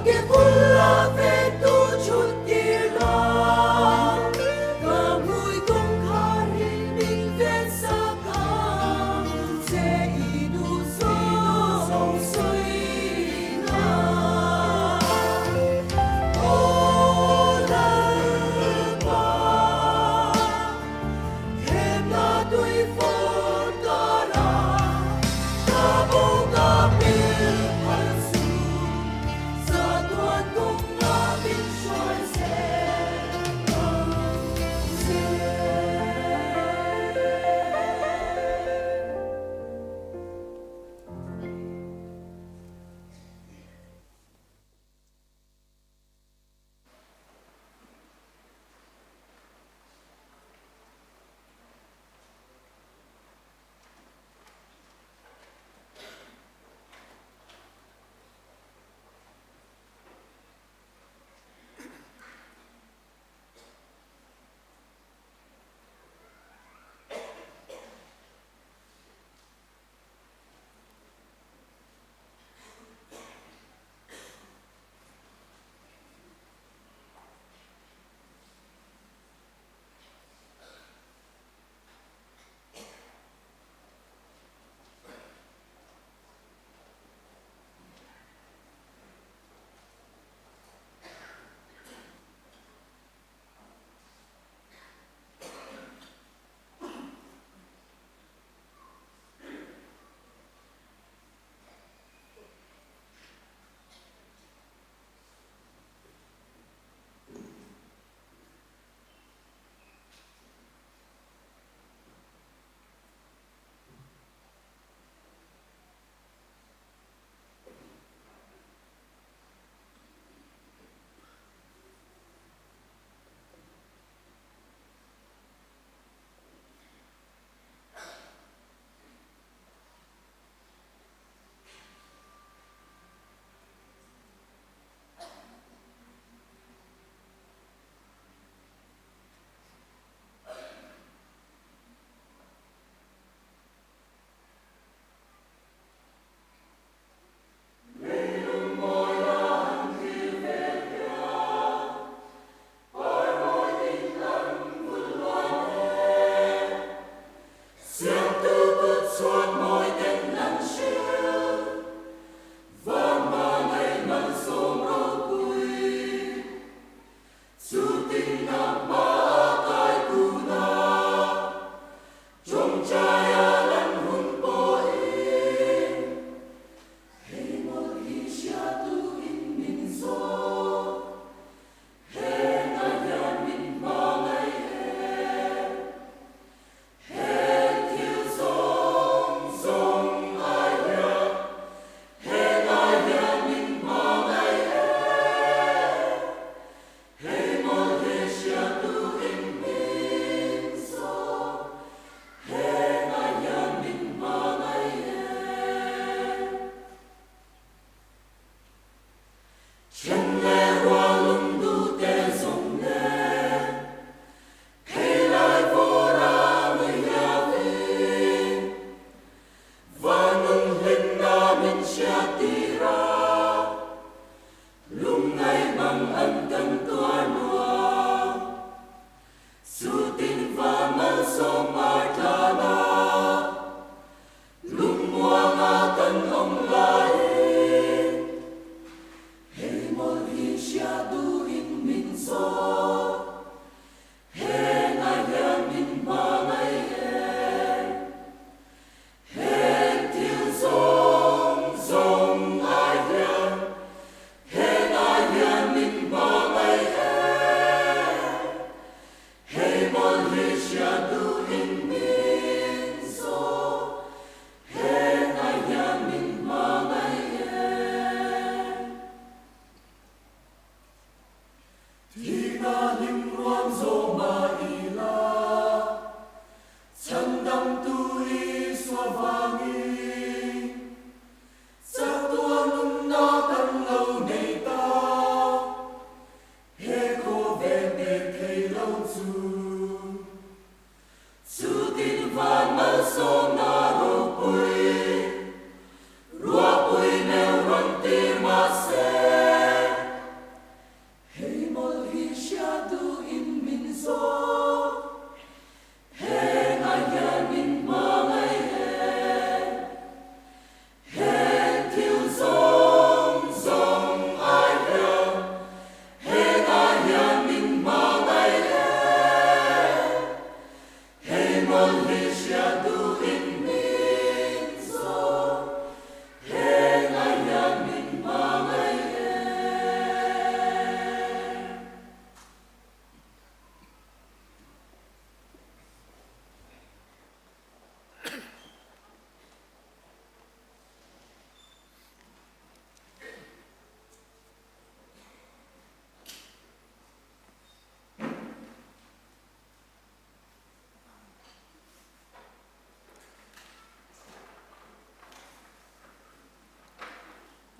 ke bula ventu thut tir la, ka hmui kawngkhar hi min ven sak ang che i duh zawng sawi na. Aw Lalpa, thlemna tui fawr kara ka bo ka pil phal chu zatuan kawnga min hruai zel ang che.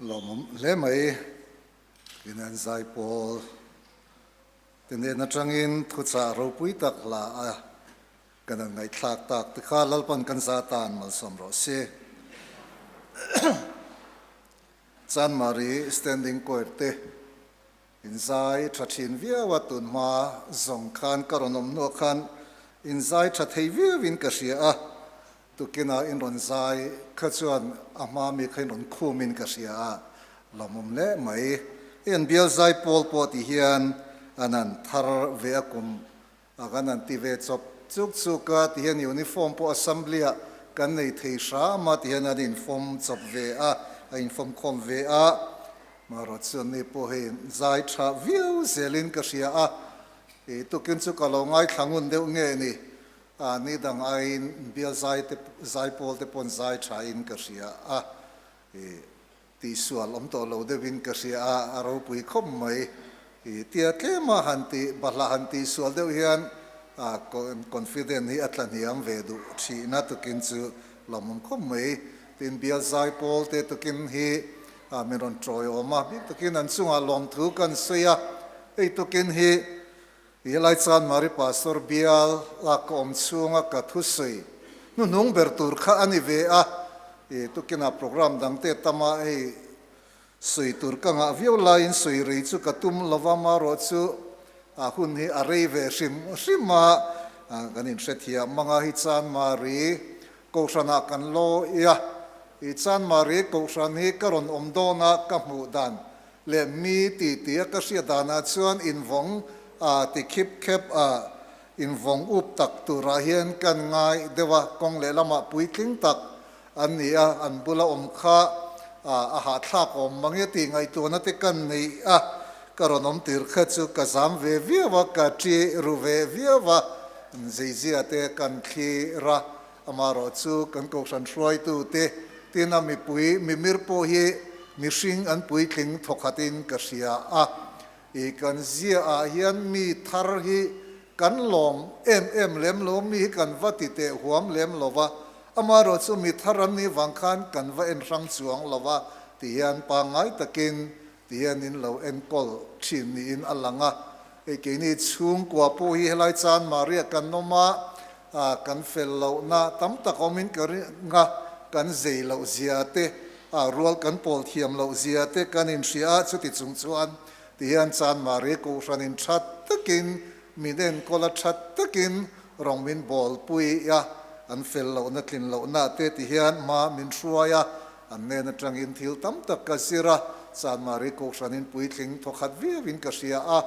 Lawmawm hle mai in an zai pawl te nen atangin thuchah ropui tak hla a kan an ngaihthlak tak te kha Lalpan kan za tan malsawm rawh se. Chanmari Standing Choir te in zai tha thin viau a tunhma zawng khan ka rawn awm hnuah khan in zai tha thei viau in ka hria a, Tukinah in rawn zai kha chuan a hma mi kha in rawn khum in ka hria a, lawmawm leh mai. Hei an bial zai pawl pawh ti hian an han thar ve a kum a kan han ti ve chawp chuk chuk a, ti hian uniform pawh assembly ah kan nei thei hram a ti hian an infawm chawp ve a, a infawm khawm ve a. Marawh chuan ni pawh hei zai tha viau zelin ka hria a, i tukin chu ka lo ngaithla ngun deuh nge ni. A ni dang aiin bial zai te zai pawl te pawn zai tha in ka hria a, i tihsual awm tawh lo deuh in ka hria a, a ropui khawp mai. I tia tlem a han tih bahlah han tihsual deuh hian a confident hi a tla hniam ve duh thihna tukin chu lawmawm khawp mai. Tin bial zai pawl te tukin hi min rawn tawiawm a, bik takin an chungah lawmthu kan sawi a, hei tukin hi He lai chuan Mari Pastor bial a ka awm chhunga ka thusawi hnuhnung ber tur kha a ni ve a, i tukinah program dang te tama hei sawi tur ka ngah viau laiin sawi rei chu ka tum lo va, marawh chu a hun hi a rei ve hrim hrim a, kan inhrethiam mang a, hi chuan Mari Kohhranah kan lawi a, i chuan Mari Kohhran hi ka rawn awm dawn a ka hmuh dan Leh mi ti ti a ka hriat danah chuan invawng a ti khip khep a, invawng up tak turah hian kan ngai deuh a, kawng lehlamah puitling tak an ni a, an bula awm kha a hahthlak awm mang e tih ngaihtuahna te kan nei a, ka rawn awm tir kha chu ka zam ve viau a, ka ṭi ru ve viau a, zeizia te kan thlir a, Amaherawh chu kan kohhran hruaitute tina mipui mimir pawh hi mihring an puitling thawkhatin ka hria a. I kan ziaah hian mi thar hi kan lawm em em lem lo, mi hi kan va ti teh huam lem lo va. Amaherawh chu mi thar an nih vang khan kan va en hrang chuang lo va ti hian pangngai takin ti hian in lo enkawl thin niin a lang a. Hei keini chhungkua pawh hi helai chan Maria kan awm a, kan fel lohna tam tak awmin ka ring a, kan zei loh zia te, rual kan pawl thiam loh zia te kan inhria a, chuti chung chuan ti hian chan Maria Kohhranin tha takin min enkawl a, tha takin rawng min bawlpui a, an fel lohna tlin lohna te ti hian hma min hruai a, An nen atangin thil tam tak ka zir a, Chanmari Kohhranin puitling thawkhat viauin ka hria a.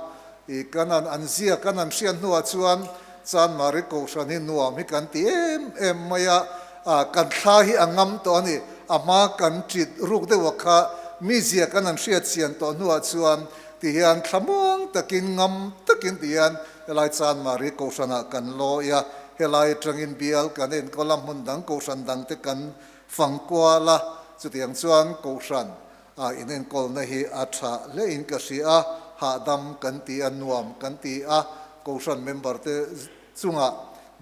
I kan an an zia kan an hriat hnuah chuan Chanmari Kohhran hi nuam hi kan ti em em mai a, a kan thla hi a ngam tawh a ni. A hma kan ṭit ruk deuh a kha mi zia kan an hriat chian tawh hnuah chuan ti hian thlamuang takin ngam takin ti hian helai Chanmari Kohhranah kan lawi a, helai atangin bial kan enkawl a, hmun dang Kohhran dangte kan Fangkuala, chutiang chuan Kohhran a inenkawlna hi a tha hlein ka hria a, hahdam kan ti a, nuam kan ti a, Kohhran member te chungah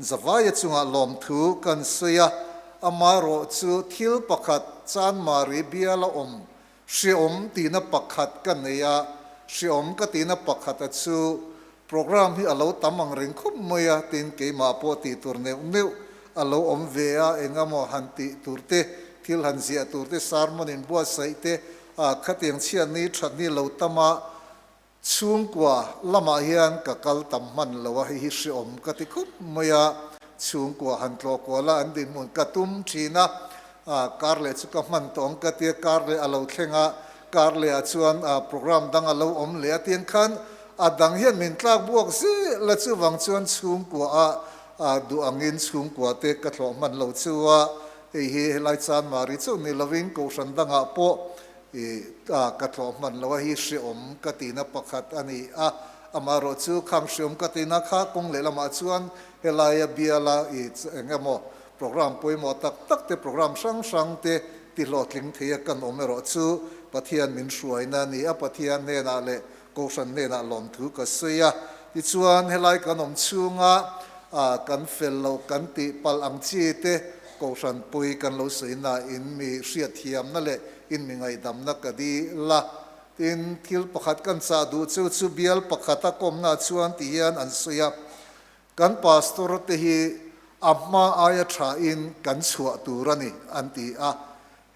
Zavaia chungah lawmthu kan sawi a, amaherawh chu thil pakhat Chanmari biala awm Hreawm tihna pakhat ka nei a, hreawm ka tihna pakhata chu program hi a lo tam ang reng khawp mai a, tin keimah pawh tih tur neuh neuh a lo awm ve a, eng emaw han tih tur te, thil han ziah tur te, sermon inbuatsaih te, ah khatiang chhiatni thatni lo tam a, Chhungkua lamah hian ka kal tam hman lo a, hei hi hreawm ka ti khup mai a, chhungkua han tlawh kual a, an dinhmun ka tum thin a, kar leh chu ka hman tawh ang ka ti a, kar leh a lo thleng a, kar leh ah chuan program dang a lo awm leh a tiang khan a dang hian min tlak buak zel a, chuvang chuan chhungkua ah duh angin chhungkua te ka thlawh hman lo chu a, hei hi helai Chanmari chauh ni lovin Kohhran dangah pawh I ka tlawh hman lo a hi hreawm ka tihna pakhat a ni a, amaherawh chu khang hreawm ka tihna kha kawng lehlamah chuan helaia biala i eng emaw program pawimawh tak tak te, program hrang hrang te tihlawhtling thei a kan awm erawh chu Pathian min hruaina a ni a, Pathian hnenah leh Kohhran hnenah lawmthu ka sawi a. Tichuan helai kan awm chhunga kan fel loh kan tih palh ang chi te Kohhran pui kan lo sawi nain mi hriatthiamna leh. In mi ngaihdamna ka dil a. Tin, thil pakhat kan chah duh chu chu bial pakhata kawmna chuan ti hian an sawi a, Kan pastor te hi a hma aia tha in kan chhuah tur a ni an ti a.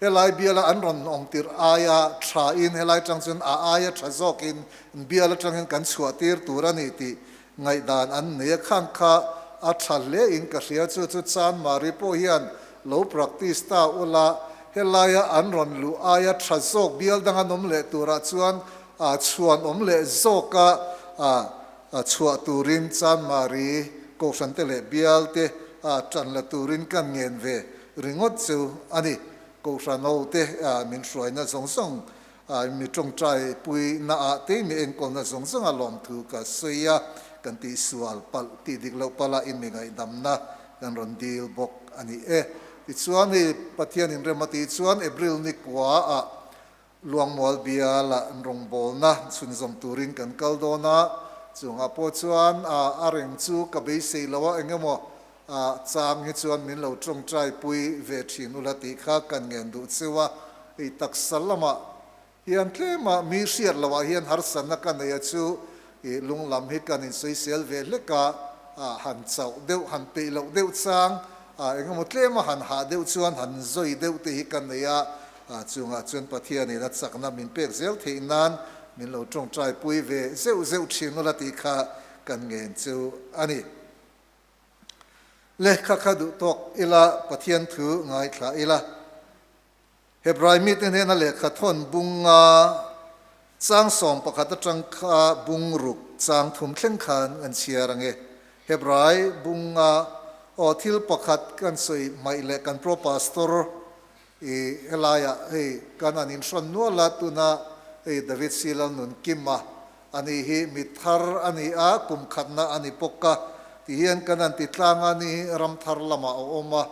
Helai biala an rawn awm tirh aia tha in helai tang chuan a aia tha zawkin bial atangin kan chhuah tir tur a ni tih ngaihdan an nei a. Khang kha a tha hle in ka hria chu chu Chanmari pawh hian lo practice ta ula helaia an rawn luh aia tha zawk bial dang an awm leh turah chuan chhuan awm leh zawka chhuah turin Chanmari Kohhrante leh Bialte tan la turin kan ngen ve ringawt chu a ni. Kohhran hote min hruaina zawng zawng, mi tawngtai puina ah te mi enkawlna zawng zawng a lawmthu ka sawi a, kan tihsual palh tih dik loh palh a inmi ngaihdamna kan rawn dil bawk a ni e. Tichuan hei Pathian inrem a tih chuan April ni kua ah Luangmual biala an rawngbawlna chhunzawm turin kan kal dawn a, chungah pawh chuan a reng chu ka beisei lo a, engemaw chang hi chuan min lo tawngtai pui ve thin ula tih kha kan ngen duh cheu a, hei taksa lamah hian tlema mi hriat loh ah hian harsatna ka nei a chu i lung lam hi kan insawisel ve hlek a, han chauh deuh han peih loh deuh chang engemaw tlema han hah deuh chuan han zawi deuh te hi ka nei a. Chungah chuan Pathianin a chakna min pek zel theih nan min lo tawngtai pui ve zeuh zeuh thin ula tih kha kan ngen chu a ni. Lehkha kha duh tawk ila Pathian thu ngaithla ila. Hebrai mite hnena lehkha thawn bunga chang 11 atang kha bung ruk chang thum thleng khan an chhiar ange. Hebrai bunga aw thil pakhat kan sawi hmaih leh kan pro pastor I helaiah hei kan an inhrawn nual a, tuna hei David Sila nun kim a, ani hi mi thar a ni a, kum khatna a ni bawk a, ti hian kan an ti tlang a, ni hi ram thar lamah a awm a.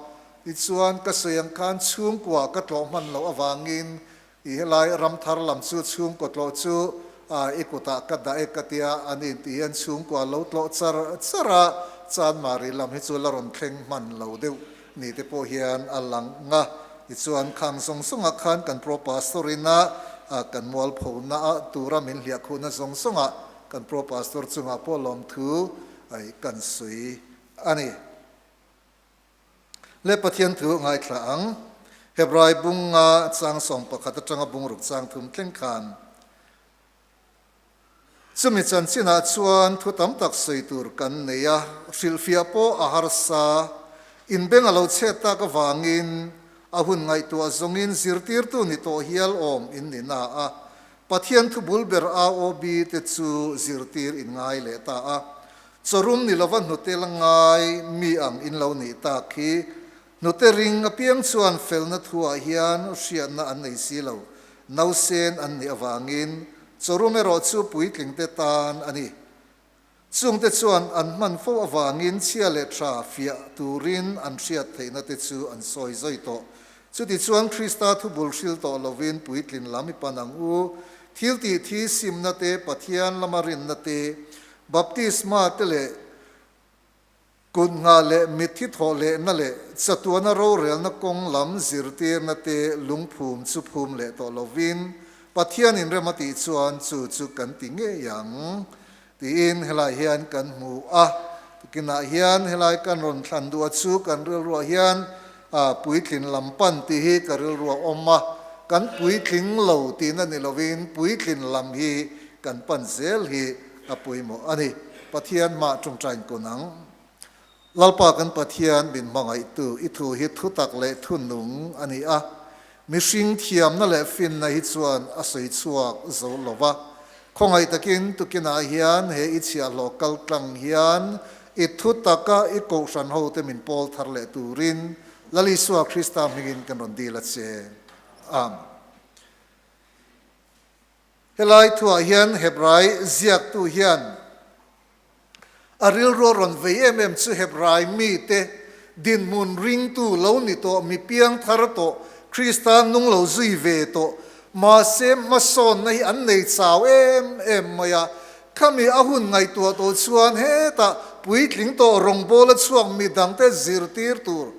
Tichuan ka sawi ang khan chhungkua ka tlawh hman loh avangin i helai ram thar lam chu chhungkaw tlawh chu i kutah ka dah e ka tia, ani ti hian chhungkua lo tlawh char char a, Chanmari lam hi chu la rawn thleng hman lo deuh Ni te pawh hian a lang a, tichuan khang zawng zawngah khan kan Pro Pastor ina kan mualphona a tura min hliahkhuhna zawng zawngah kan Pro Pastor chungah pawh lawmthu kan sawi a ni. Le Pathian thu ngaithla ang, Hebrai bunga chang 11 atanga bung ruk chang thum thleng khan, Chumi chanchinah chuan thu tam tak sawi tur kan nei a, hrilhfiah pawh a harsa. Inbeng a lo chhet tak avangin a hun ngaihtuah zawngin zirtirtu ni tawh hial awm in ni na a, Pathian thu bul ber AOB te chu zirtir in ngai leh ta a. Chawrum ni lova hnute la ngai mi ang in lo nih tak hi Hnute ring apiang chuan felna thuah hian hriatna an nei si lo, nausen an nih avangin chawrum erawh chu puitlingte tan a ni. Chungte chuan an hman fo avangin chhia leh tha fiah turin an hriat theihna te chu an sawi zawi tawh. Chutichuan Krista thubul hril tawh lovin puitlin lam i pan ang u. Thil tih thi simna te, Pathian lama rinna te, baptisma te leh Kut nghah leh mitthi thawh lehna leh chatuana rorelna kawng lam zirtirna te lungphum chu phum leh tawh lovin Pathian inrem a tih chuan chu chu kan ti ngei ang tiin helai hian kan hmu a. Tukinah hian helai kan rawn thlan duh a chu kan rilruah hian puitlin lam pan tih hi ka rilruah awm a, kan puitling lo tihna ni lovin puitlin lam hi kan pan zel hi a pawimawh a ni. Pathian mah tawngtain kun ang. Lalpa kan Pathian min hmangaihtu i thu hi thutak leh thunung a ni a, mihring thiamna leh finna hi chuan a sawi chhuak zo lo va. Khawngaih takin tukinah hian he i chhiahhlawh kal tlang hian i thutaka i kohhran hote min pawl thar leh turin Lal Isua Krista hmingin kan rawn dil a che. Amen. Helai thuah hian Hebrai ziaktu hian a rilru a rawn vei em em chu Hebrai mite dinhmun ringtu lo ni tawh, mi piang thar tawh, Krista nung lo zui ve tawh, mahse hmasawnna hi an nei chau em em mai a. Khami a hun ngaihtuah tawh chuan hetah puitling tawh rawngbawla chhuak mi dangte zirtir tur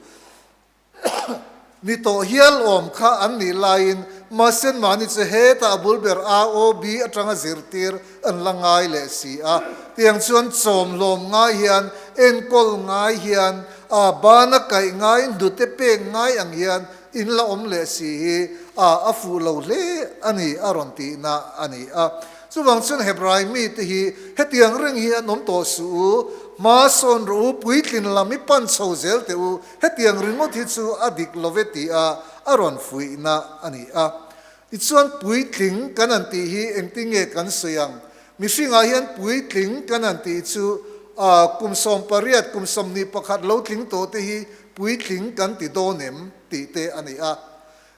Ni tawh hial awm kha an nih laiin Mahse mahni chu hetah a bul ber AOB atanga zirtir an la ngai leh si a. Tiang chuan chawm hlawm ngai hian, enkawl ngai hian, a bana kaih ngai, hnute pek ngai ang hian in la awm leh si hi a a fuh lo hle a ni a rawn tihna a ni a. Chuvang chuan Hebrai mite hi hetiang reng hi an awm tawh suh u, hma sawn rawh u, puitlin lam i pan chho zel teh u, hetiang ringawt hi chu a dik lo ve tih a a rawn fuihna a ni a. Tichuan puitling kan han tih hi engtin nge kan sawi ang? Mihringah hian puitling kan han tih chu a kum 18, kum 21 lo tling tawh te hi puitling kan ti dawn em tih te a ni a.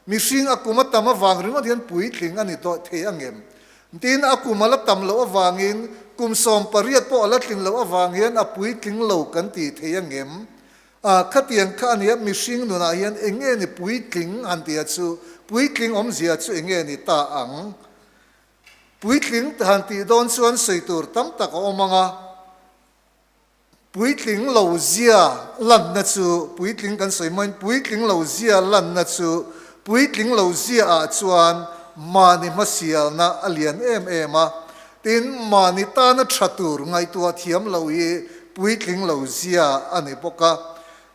Mihring a kum a tam avang ringawt hian puitling a ni tawh thei angem? Tin, a kum a la tam loh avangin kum 18 pawh a la tling loh avang hian a puitling lo kan ti thei angem? A, khatiang kha a nia, mihring nunah hian eng nge ni puitling han tia chu, puitling awmzia chu eng nge ni ta ang? Puitling han tih dawn chuan sawi tur tam tak a awm ang a. Puitling lo zia lanna chu, puitling kan sawi mawiin puitling lo zia lanna chu, puitling lo zia ah chuan mahni hmasialna a lian em em a, tin mahni tana tha tur ngaihtuah thiam lo hi puitling lo zia a ni bawk a.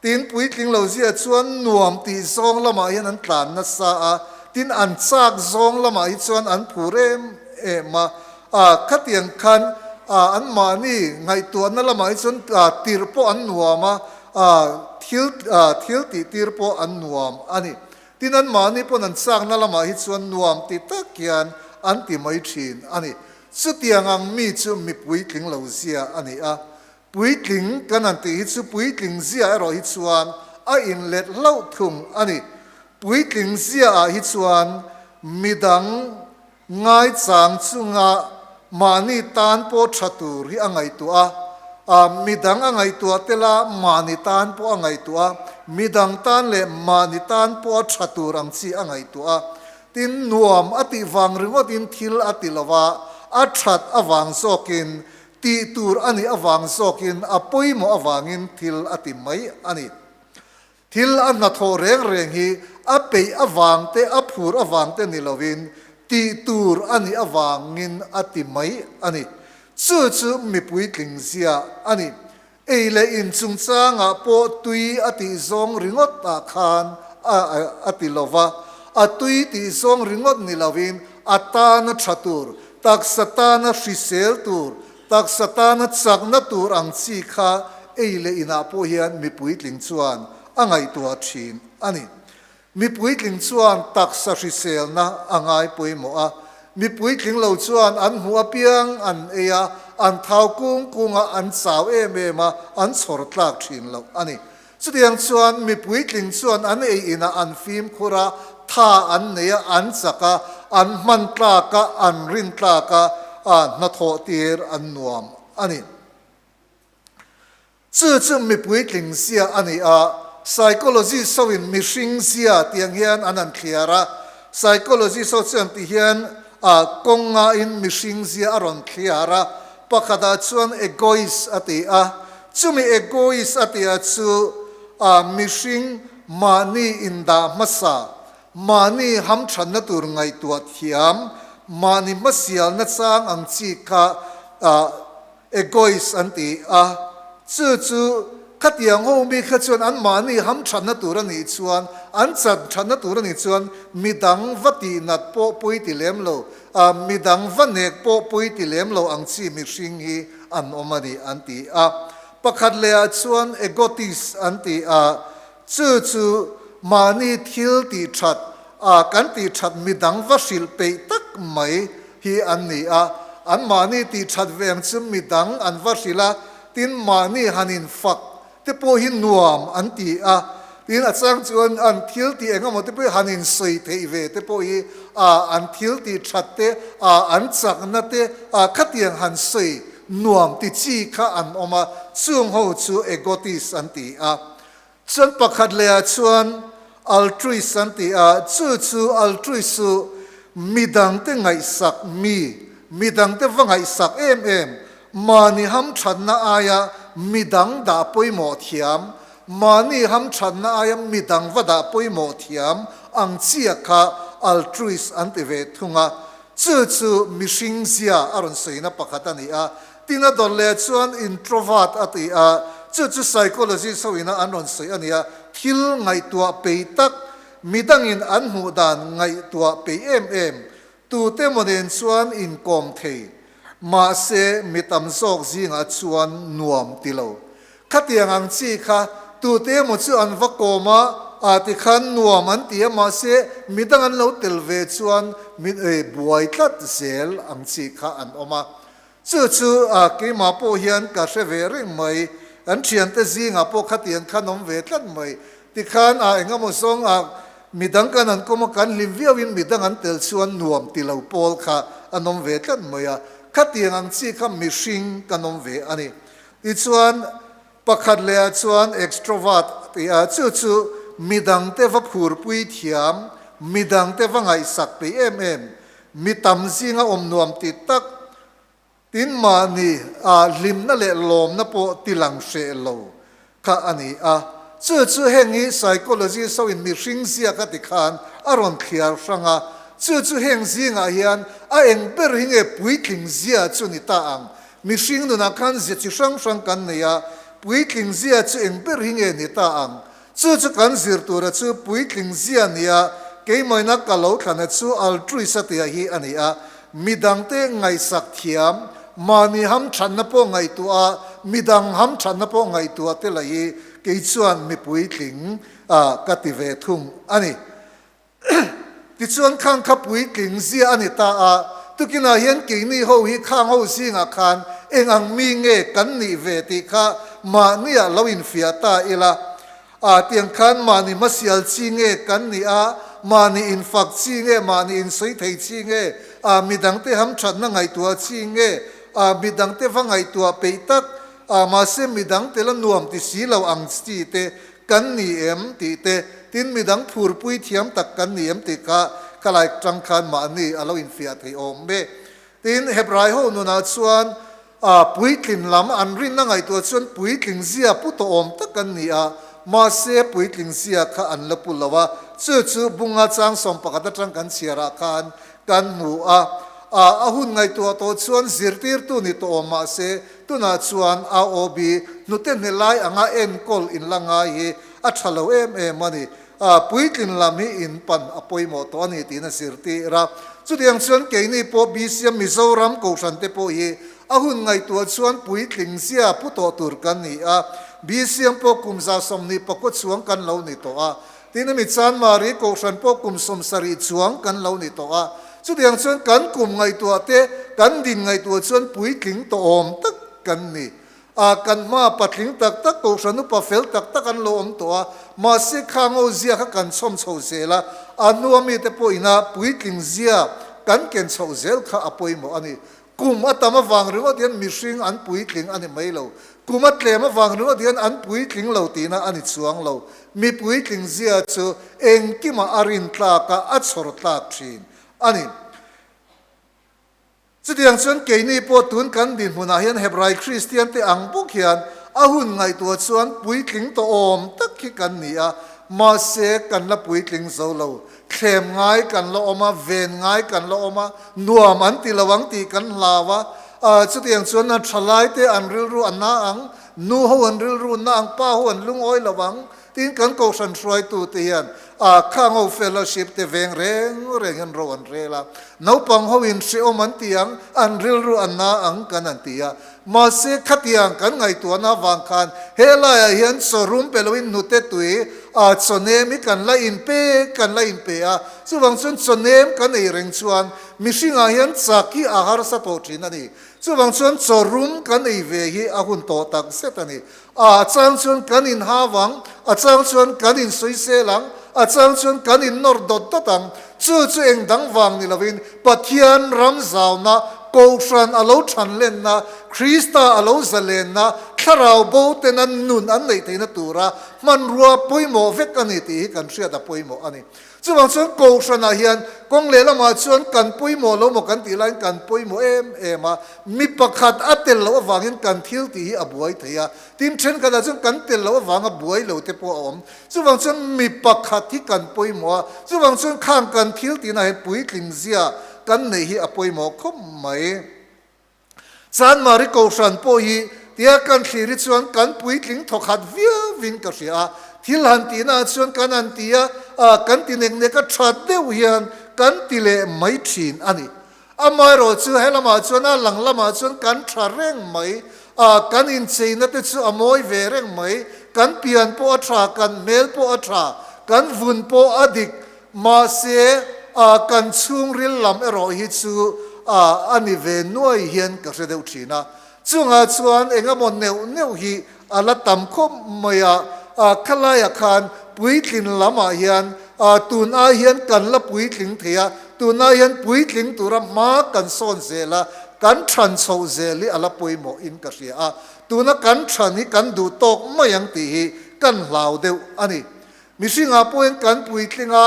Tin puitling lo zia chuan nuam tih zawng lamah hian an tlan nasa a, tin an chak zawng lamah hi chuan an phur em em a, A, khatiang khan a, anmahni ngaihtuahna lamah hi chuan a, tirh pawh an nuam a, a, thil, a, thil tih tir pawh an nuam a ni. Tin, anmahni pawn an chakna lamah hi chuan nuam ti tak hian an ti mai thin a ni. Chutiang ang mi chu mi puitling lo zia a ni a. Puitling kan han tih hi chu puitling zia erawh hi chuan a inlet hlauh thung a ni. Puitling zia ah hi chuan midang Ngaichang chunga mahni tan pawh tha tur hi a ngaihtuah a, a midang a ngaihtuah tel a, mahni tan pawh a ngaihtuah a, midang tan leh mahni tan pawh a tha tur ang chi a ngaihtuah a. Tin, nuam a tih vang ringawtin thil a ti lo a, a that avang zawkin, tih tur a nih avang zawkin, a pawimawh avangin thil a ti mai a ni. Thil a hnathawh reng reng hi a peih avang te, a phur avang te ni lovin tih tur a nih avangin a ti mai a ni. Chu chu mi puitling zia a ni. Ei leh in chungchangah pawh tui a tih zawng ringawt ah khan a a ti lova, a tui tih zawng ringawt ni lovin a tana tha tur, taksa tana hrisel tur, Taksa tana chakna tur ang chi kha ei leh inah pawh hian mi puitling chuan a ngaihtuah thin a ni. Mi puitling chuan taksa hriselna a ngai pawimawh a, mi puitling lo chuan an hmuh apiang an ei a, an thau kung kung a, an chau em em a, an chhawr tlak thin loh a ni. Chutiang chuan mi puitling chuan an ei inah an fimkhur a, tha an nei a, an chak a, an hman tlak a, an rin tlak a, hnathawh tir an nuam a ni. Chu chu mi puitling zia a ni a, psychology soin mihring zia tiang hian an han thliar a, psychology so chuan ti hian kawng ngain mihring zia a rawn thliar a, pakhatah chuan egoist a ti a, Chumi egoist a tia chu a mihring mahni indah hmasa, mahni hamthanna tur ngaihtuah thiam, mahni hmasialna chang ang chi kha egoist an ti a. Chu chu khatiang ho mi kha chuan an mahni hamthanna tur a nih chuan, an chan thatna tur a nih chuan midang va tihnat pawh pawi ti lem lo, midang va nek pawh pawi ti lem lo ang chi mihring hi an awm a ni an ti a. Pakhat leh ah chuan egotis an ti a, chu chu mahni thil tih that a kan tih that midang va hrilh peih tak mai hi an ni a. An mahni tih that ve ang chu midang an va hrilh a, tin mahni han infak te pawh hi nuam an ti a, tin a chang chuan an thil tih eng emaw te pawh hi han insawi theih ve te pawh hi a an thil tih that te a an chakna te a khatiang han sawi nuam ti chi kha an awm a, chung ho chu egotis an ti a. Chuan pakhat leh ah chuan altruist an ti a, chu chu altruist chu midang te ngaihsak mi, midang te va ngaihsak em em, Mahni hamthatna aia midang dah pawimawh thiam, mahni hamthatna aia midang va dah pawimawh thiam ang chiah kha Altruist an ti ve thung a, chu chu mihring zia a rawn sawina pakhat a ni a. Tin a dawt leh chuan introvert a ti a, chu chu psychologist ho ina an rawn sawi a ni a, thil ngaihtuah pei tak, midangin an hmuh dan ngaihtuah pei em em, tute maw nen chuan inkawm thei, mahse mi tam zawk zingah chuan nuam ti lo. Khatiang ang chi kha tute emaw chu an va kawm a, ah tikhan nuam an ti a, mahse midang an lo tel ve chuan min buai tlat zel ang chi kha an awm a. Chu chu keimah pawh hian ka hre ve reng mai, kan thiante zingah pawh khatiang khan awm ve tlat mai. Tikhan a eng emaw zawng a midang kan an kawm a, kan hlim viauin midang an tel chuan nuam ti lo pawl kha an awm ve tlat mai a, khatiang ang chi kha mihring kan awm ve a ni. Tichuan pakhat lehah chuan extrovert tih a, chu chu midangte va phurpui thiam, midangte va ngaihsak peih em em, Mi tam zinga awm nuam ti tak, tin mahni ah hlimna leh lawmna pawh ti lang hreh lo kha a ni a. Chu chu heng hi psychologist ho in mihring ziak a ti khan a rawn thliar hrang a. Chu chu heng zingah hian a eng ber hi nge puitling zia chu ni ta ang. Mihring nunah khan zia chi hrang hrang kan nei a, puitling zia chu eng ber hi nge ni ta ang. Chu chu kan zir tura chu puitling zia nia keimawina ka lo thlana chu altruist a tia hi a ni a, midangte ngaihsak thiam, mahni hamthatna pawh ngaihtuah a, midang hamthatna pawh ngaihtuah te lah hi kei chuan mi puitling ka ti ve thung a ni. Tichuan khang kha puitling zia a ni ta a, tukinah hian keini ho hi khang ho zingah khan eng ang mi nge kan nih ve tih kha mahniah lo infiah ta ila. A tiang khan mahni hmasial chi nge kan nih a, mahni infak chi nge, mahni insawi thei chi nge, a midangte hamthatna ngaihtuah chi nge, a midangte va ngaihtuah peih tak, a mahse midangte la nuam ti si lo ang chi te Kan ni em tih te, tin midang phurpui thiam tak kan ni em tih kha ka like tang khan mahni a lo infiah thei awm e. Tin, Hebrai ho nunah chuan a puitlin lam an rinna ngaihtuah chuan puitling zia pu tawh awm tak kan ni a, mahse puitling zia kha an la pu lo a, chu chu bunga chang 11 atang kan chhiarah khan kan hmu a, a hun ngaihtuah tawh chuan zirtirtu ni tawh awm mahse Tunah chuan AOB hnute hne lai anga enkawl in la ngai hi a tha lo em em a ni. Puitlin lam hi in pan a pawimawh tawh a ni tiin a zirtir a. Chutiang chuan keini pawh BCM Mizoram Kohhran te pawh hi a hun ngaihtuah chuan puitling zia pu tawh tur kan ni a. BCM pawh kum 29 chuang kan lo ni tawh a. Tin, hemi Chanmari Kohhran pawh kum 70 chuang kan lo ni tawh a. Chutiang chuan kan kum ngaihtuah te, kan din ngaihtuah chuan puitling tawhawm tak kan ni. A, kan hmaa patling tak tak, Kohhran upa fel tak tak an lo awm tawh a. Mahse, khang ho zia kha kan chhawm chho zel a, a hnua mite pawhina puitling zia kan ken chhoh zel kha a pawimawh a ni. Kum a tam avang ringawt hian mihring an puitling a ni mai lo. Kum a tlem avang ringawt hian an puitling lo tihna a ni chuang lo. Mi puitling zia chu engkimah a rin tlak a, a chhawr tlak thin a ni. Chutiang chuan keini pawh tun kan dinhmunah hian Hebrai Kristian te ang bawk hian a hun ngaihtuah chuan puitling tawh awm tak hi kan ni a, mahse kan la puitling zo lo. Thlem ngai kan la awm a, ven ngai kan la awm a, nuam an ti lo ang tih kan hlau a. Chutiang chuan an thalaite an rilru a na ang, nu ho an rilru na ang, pa ho an lungawi lo ang tiin kan kohhran hruaitute hian khang ho fellowship te veng reng reng hian ro an rel a. Naupang ho in hrehawm an ti ang, an rilru a na ang kan an ti a. Mahse, khatiang kan ngaihtuahna avang khan he laiah hian chaw rum pe loin hnute tui a chaw nem hi kan la inpe kan la inpe a. Chuvang chuan chaw nem kan ei reng chuan mihringah hian chak hi a harsa tawh thin a ni. Chuvang chuan chaw rum kan ei ve hi a hun tawh tak zet a ni. A chang chuan kan inhau ang, a chang chuan kan insawisel ang, a chang chuan kan innawr dawt dawt ang. Chu chu eng dang vang ni loin Pathian ram zauna, Kohhran a lo than lenna, Krista a lo zalenna, thlarau bo ten an nun an neih theihna tura hmanrua pawimawh vek a ni tih hi kan hriat a pawimawh a ni. Chuvang chuan Kohhranah hian kawng lehlamah chuan kan pawimawh lo maw kan tih laiin kan pawimawh em em a, mi pakhat a tel loh avangin kan thil tih hi a buai thei a, tin thenkhatah chuan kan tel loh avanga buai lo te pawh a awm. Chuvang chuan mi pakhat hi kan pawimawh a, chuvang chuan khang kan thil tihna hian puitling zia kan neih hi a pawimawh khawp mai. Chanmari Kohhran pawh hi tia kan thlir hi chuan kan puitling thawkhat viauvin ka hria a, thil han tihna ah chuan kan han ti a, kan ti nek nek a tha deuh hian kan ti leh mai thin a ni. Amaherawh chu he lamah chuan a lang lamah chuan kan tha reng mai, kan incheina te chu a mawi ve reng mai, kan pian pawh a tha, kan hmel pawh a tha, kan vun pawh a dik, Mahse, a kan chhungril lam erawh hi chu a a ni ve nuai hian ka hre deuh thin a. Chungah chuan eng emaw neuh neuh hi a la tam khawp mai a, a khalaiah khan puitlin lamah hian a tun ai hian kan la puitling thei a, tun ai hian puitling tura hma kan sawn zel a, kan than chhoh zel hi a la pawimawh in ka hria a. Tuna kan than hi kan duh tawk mai ang tih hi kan hlau deuh a ni. Mihringah pawhin kan puitling a,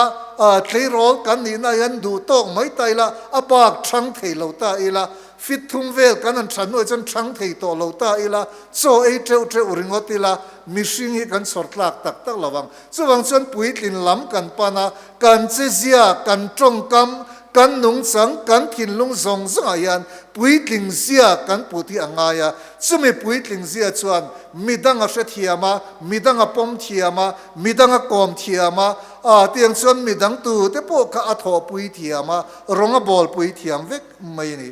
tleirawl kan nihna hian duh tawk mai ta ila, a bak chhang thei lo ta ila, fit thum vel kan han chhan hnuai chuan chhang thei tawh lo ta ila, chaw ei teuh teuh ringawt ila, mihring hi kan chhawr tlak tak tak lo ang. Chuvang chuan puitlin lam kan pan a, kan chezia, kan tawngkam, kan nungchang, kan thinlung zawng zawngah hian puitling zia kan put hi a ngai a, chumi puitling zia chuan Midang a hrethiam a, midang a pawm thiam a, midang a kawm thiam a, aa tiang chuan midang tute pawh kha a thawhpui thiam a, rawng a bawlpui thiam vek mai a ni.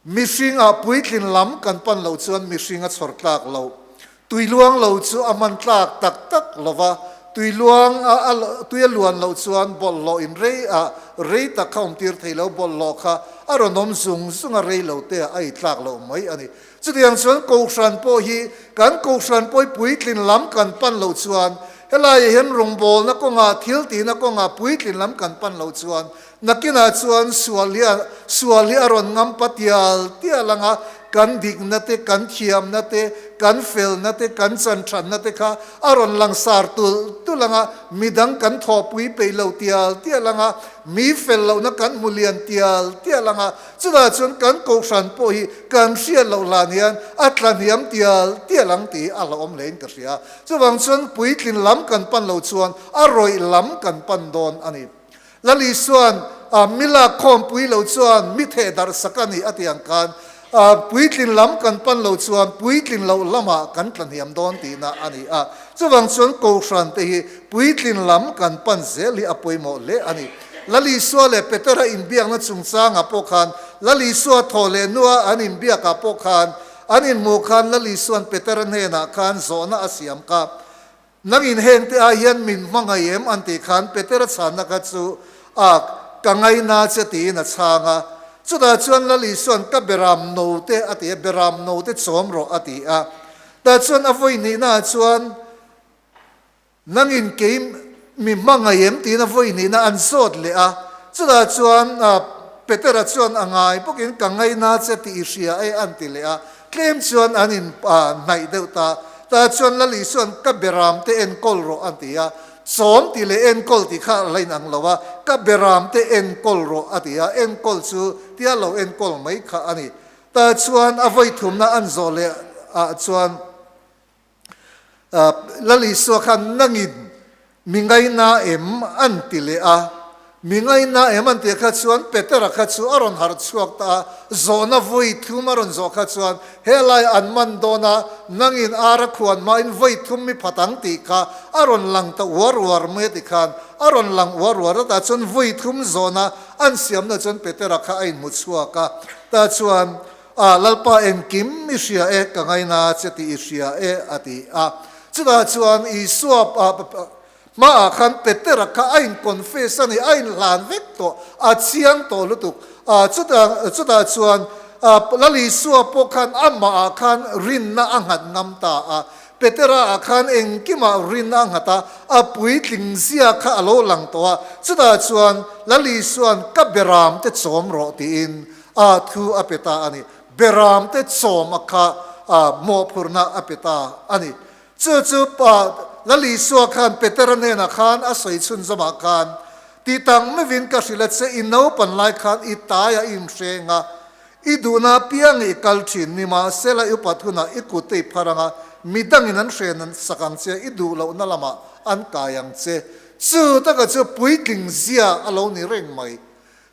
Mihring ah puitlin lam kan pan loh chuan mihring a chhawr tlak loh. Tuiluang lo chu a hman tlak tak tak lo va, tuiluang a a tui a luan loh chuan bawlhhlawh in rei a rei tak kha awm tir thei lo, bawlhhlawh kha a rawn awm zung zung a rei lo te ah a i tlak loh mai a ni. Chutiang chuan Kohhran pawh hi kan Kohhran pawh hi puitlin lam kan pan loh chuan helaiah hian rawngbawlna kawngah thil tihna kawngah puitlin lam kan pan loh chuan Nakinah chuan sual hi a sual hi a rawn ngam pa tial tial ang a, kan dikna te, kan thiamna te, kan felna te, kan chanthanna te kha a rawn langsar tulh tulh ang a, midang kan thawhpui peih lo tial tial ang a, mi fel lohna kan hmu lian tial tial ang a, chutah chuan kan kohhran pawh hi kan hriat loh hlan hian a tla hniam tial tial ang tih hi a hlauhawm hlein ka hria. Chuvang chuan puitlin lam kan pan lo chuan a rawih lam kan pan dawn a ni. Lal Isua'n mi lak khawmpui lo chuan mi theh darh sak a ni a tih ang khan puitlin lam kan pan lo chuan puitlin loh lamah kan tlahniam dawn tihna a ni a. Chuvang chuan Kohhran te hi puitlin lam kan pan zel hi a pawimawh hle a ni. Lal Isua leh Petera inbiakna chungchangah pawh khan Lal Isua thaw leh hnua an inbiakah pawh khan an inhmuh khan Lal Isua'n Petera hnenah khan zawhna a siam kha. Nangin hengte ah hian min hmangaih em an tih khan Petera chhanna kha chu a ka ngaina che tiin a chhang a. Chutah chuan Lal Isua'n ka beram no te a ti a, beram no te chawm rawh a ti a. Tah chuan a vawi hnihna ah chuan nangin kei mi hmangaih em tiin a vawi hnihna an zawt leh a. Chutah chuan Petera chuan a ngai bawkin ka ngaina che tih i hria e an ti leh a. Tlem chuan an in hnaih deuh ta. Tah chuan Lal Isua'n ka beram te enkawl rawh a ti a. Chawm tih leh enkawl tih kha a la inang lo a, ka beram te enkawl rawh a ti a, enkawl chu tia lo enkawl mai kha a ni. Tah chuan a vawi thumna an zawh leh ah chuan Lal Isua khan nangin mi ngaina em an ti leh a, mi ngaina em an tih kha chuan Petera kha chu a rawn harh chhuak ta a, zawhna vawi thum a rawn zawh kha chuan helai an man dawn a, nangin ara khuan hmain vawi thum mi phat ang tih kha a rawn lang ta uar uar mai a ti khan a rawn lang uar uar a, tah chuan vawi thum zawhna an siamna chuan Petera kha a inhmu chhuak a, tah chuan A, Lalpa engkim i hria e, ka ngaina che tih i hria e, a ti a. Chutah chuan Isua hmaah khan Petera kha a in confess a ni, a in hlan vek tawh, a chiang tawh lutuk. A, chutah, chutah chuan Lal Isua pawh khan amahah khan rinna a nghat ngam ta a. Petera ah khan engkimah rinna a nghat a, a puitling zia kha a lo lang tawh a. Chutah chuan Lal Isua'n ka beram te chawm rawh tiin A thu a pe ta a ni. Beram te chawm a kha mawhphurhna a pe ta a ni. Chu chu pa Lal Isua khan Petera hnenah khan a sawi chhunzawmah khan, Ti tak meuhin ka hrilh a che, i naupan lai khan i taiah i inhreng a, i duhna apiangah i kal thin, nimahsela i upat hunah i kut te i phar ang a, midangin an hren sak ang che, i duh lohna lamah an kai ang che. Chu taka chu puitling zia a lo ni reng mai.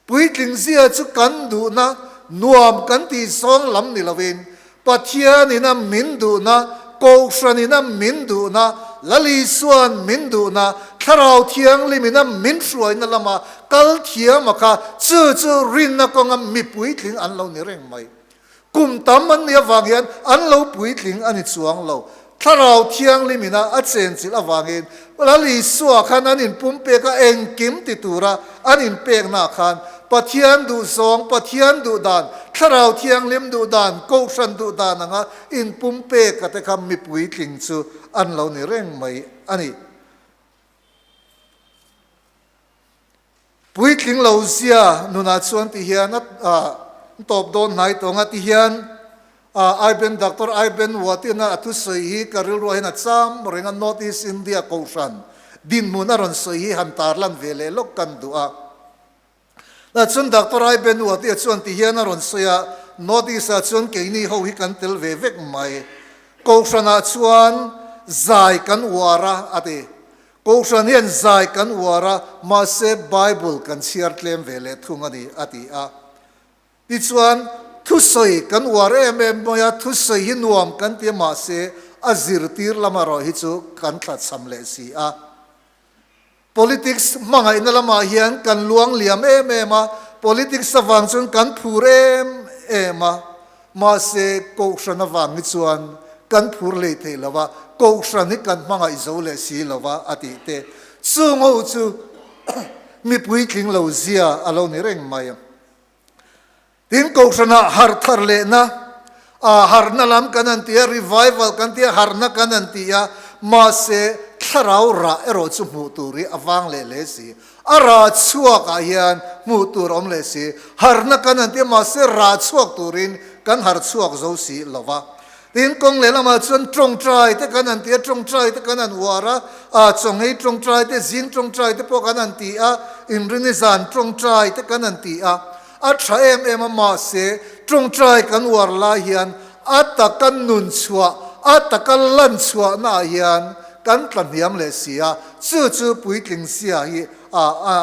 Puitling zia chu kan duhna nuam kan tih zawng lam ni loin Pathianin a min duhna, Kohhranin a min duhna, Lal Isua'n min duhna, Thlarau Thianghlimin a min hruaina lama kal thiam a kha, chu chu rinna kawnga mi puitling an lo ni reng mai. Kum tam an nih avang hian an lo puitling a ni chuang lo. Thlarau Thianghlimin a a chenchilh avangin Lal Isua khan an inpumpek a, engkim ti tura an inpeknaah khan Pathian duhzawng, Pathian duhdan, Thlarau Thianghlim duhdan, Kohhran duhdan anga inpumpek a te kha mi puitling chu an lo ni reng mai a ni. Puitling lo zia nunah chuan ti hian a tawp dawn hnai tawng a ti hian Aiben Doctor Aiben Watina a thusawi hi ka rilruah hian a cham reng a, North East India Kohhran dinhmun a rawn sawi hi han tarlan ve leh lawk kan duh a. Tah chuan Doctor Aiben Watia chuan ti hian a rawn sawi a, North East ah chuan keini ho hi kan tel ve vek mai. Kohhranah chuan zai kan uar a, a ti. Kohhran hian zai kan uar a, mahse Bible kan chhiar tlem ve leh thung a ni, a ti a. Tichuan, thusawi kan uar em em mai a, thusawi hi nuam kan ti a, mahse a zirtir lam erawh hi chu kan tlachham leh si a. Politics hmangaihna lamah hian kan luang liam em em a, politics avang chuan kan phur em em a, Mahse, Kohhran avang hi chuan kan phur hlei thei lo a, Kohhran hi kan hmangaih zo leh si lo a, a tih te. Chung ho chu mipui tling lo zia a lo ni reng mai. Tin, Kohhranah harh thar lehna, a harhna lam kan han ti a, revival kan ti a, harhna kan han ti a, mahse, thlarau rah erawh chu hmuh tur hi a vang leh hle si. A rah chhuak ah hian hmuh tur awm leh si, harhna kan han ti a, mahse rah chhuak turin kan harh chhuak zo si lo va. Tin, kawng leh lamah chuan tawngtai te kan han ti a, tawngtai te kan han uar a, ah chawnghei tawngtai te, zing tawngtai te pawh kan han ti a, inrini zan tawngtai te kan han ti a, a tha em em a, mahse tawngtai kan uar lai hian a taka nun chhuah, a taka lan chhuahna ah hian Kan tla hniam leh si a, chu chu puitling sia hi a a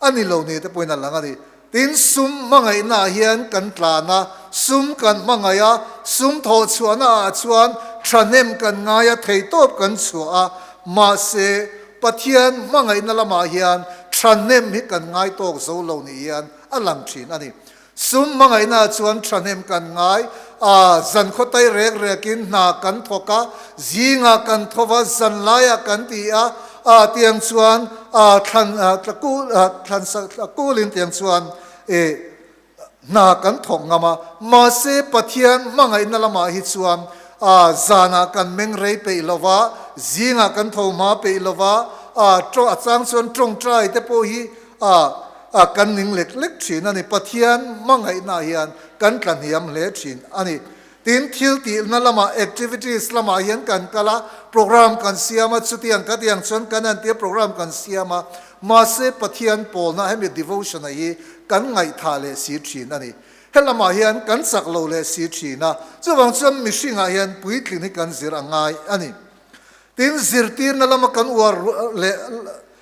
a ni lo ni te pawhin a lang a ni. Tin, sum hmangaihna ah hian kan tlan a, sum kan hmangaih a, sum thawh chhuahna ah chuan thahnem kan ngai a, theitawp kan chhuah a, mahse Pathian hmangaihna lamah hian thahnem hi kan ngai tawk zo lo ni hian a lang thin a ni. Sum hmangaihna chuan thahnem kan ngai a, zan khawtai rek rekin hna kan thawk a, zingah kan tho va, zan laiah kan ti a, a tiang chuan a thlan tla kul thlan sak tla kulin tiang chuan e hna kan thawk ngam a. Mahse Pathian hmangaihna lamah hi chuan a zanah kan meng rei peih lo va, zingah kan tho hma peih lo va, a a chang chuan tawngtai te pawh hi A, a kan ning lek lek thin a ni. Pathian hmangaihnaah hian kan tla hniam hle thin a ni. Tin, thil tihna lamah, activities lamah hian kan kal a, program kan siam a, chutiang ka tiang chuan kan han tia program kan siam a, mahse Pathian pawlna hemi devotion-a hi kan ngaihthah leh si thin a ni. He lamah hian kan chak lo leh si thin a, chuvang chuan mihringah hian puitlin hi kan zir a ngai a ni. Tin, zirtirna lama kan uar leh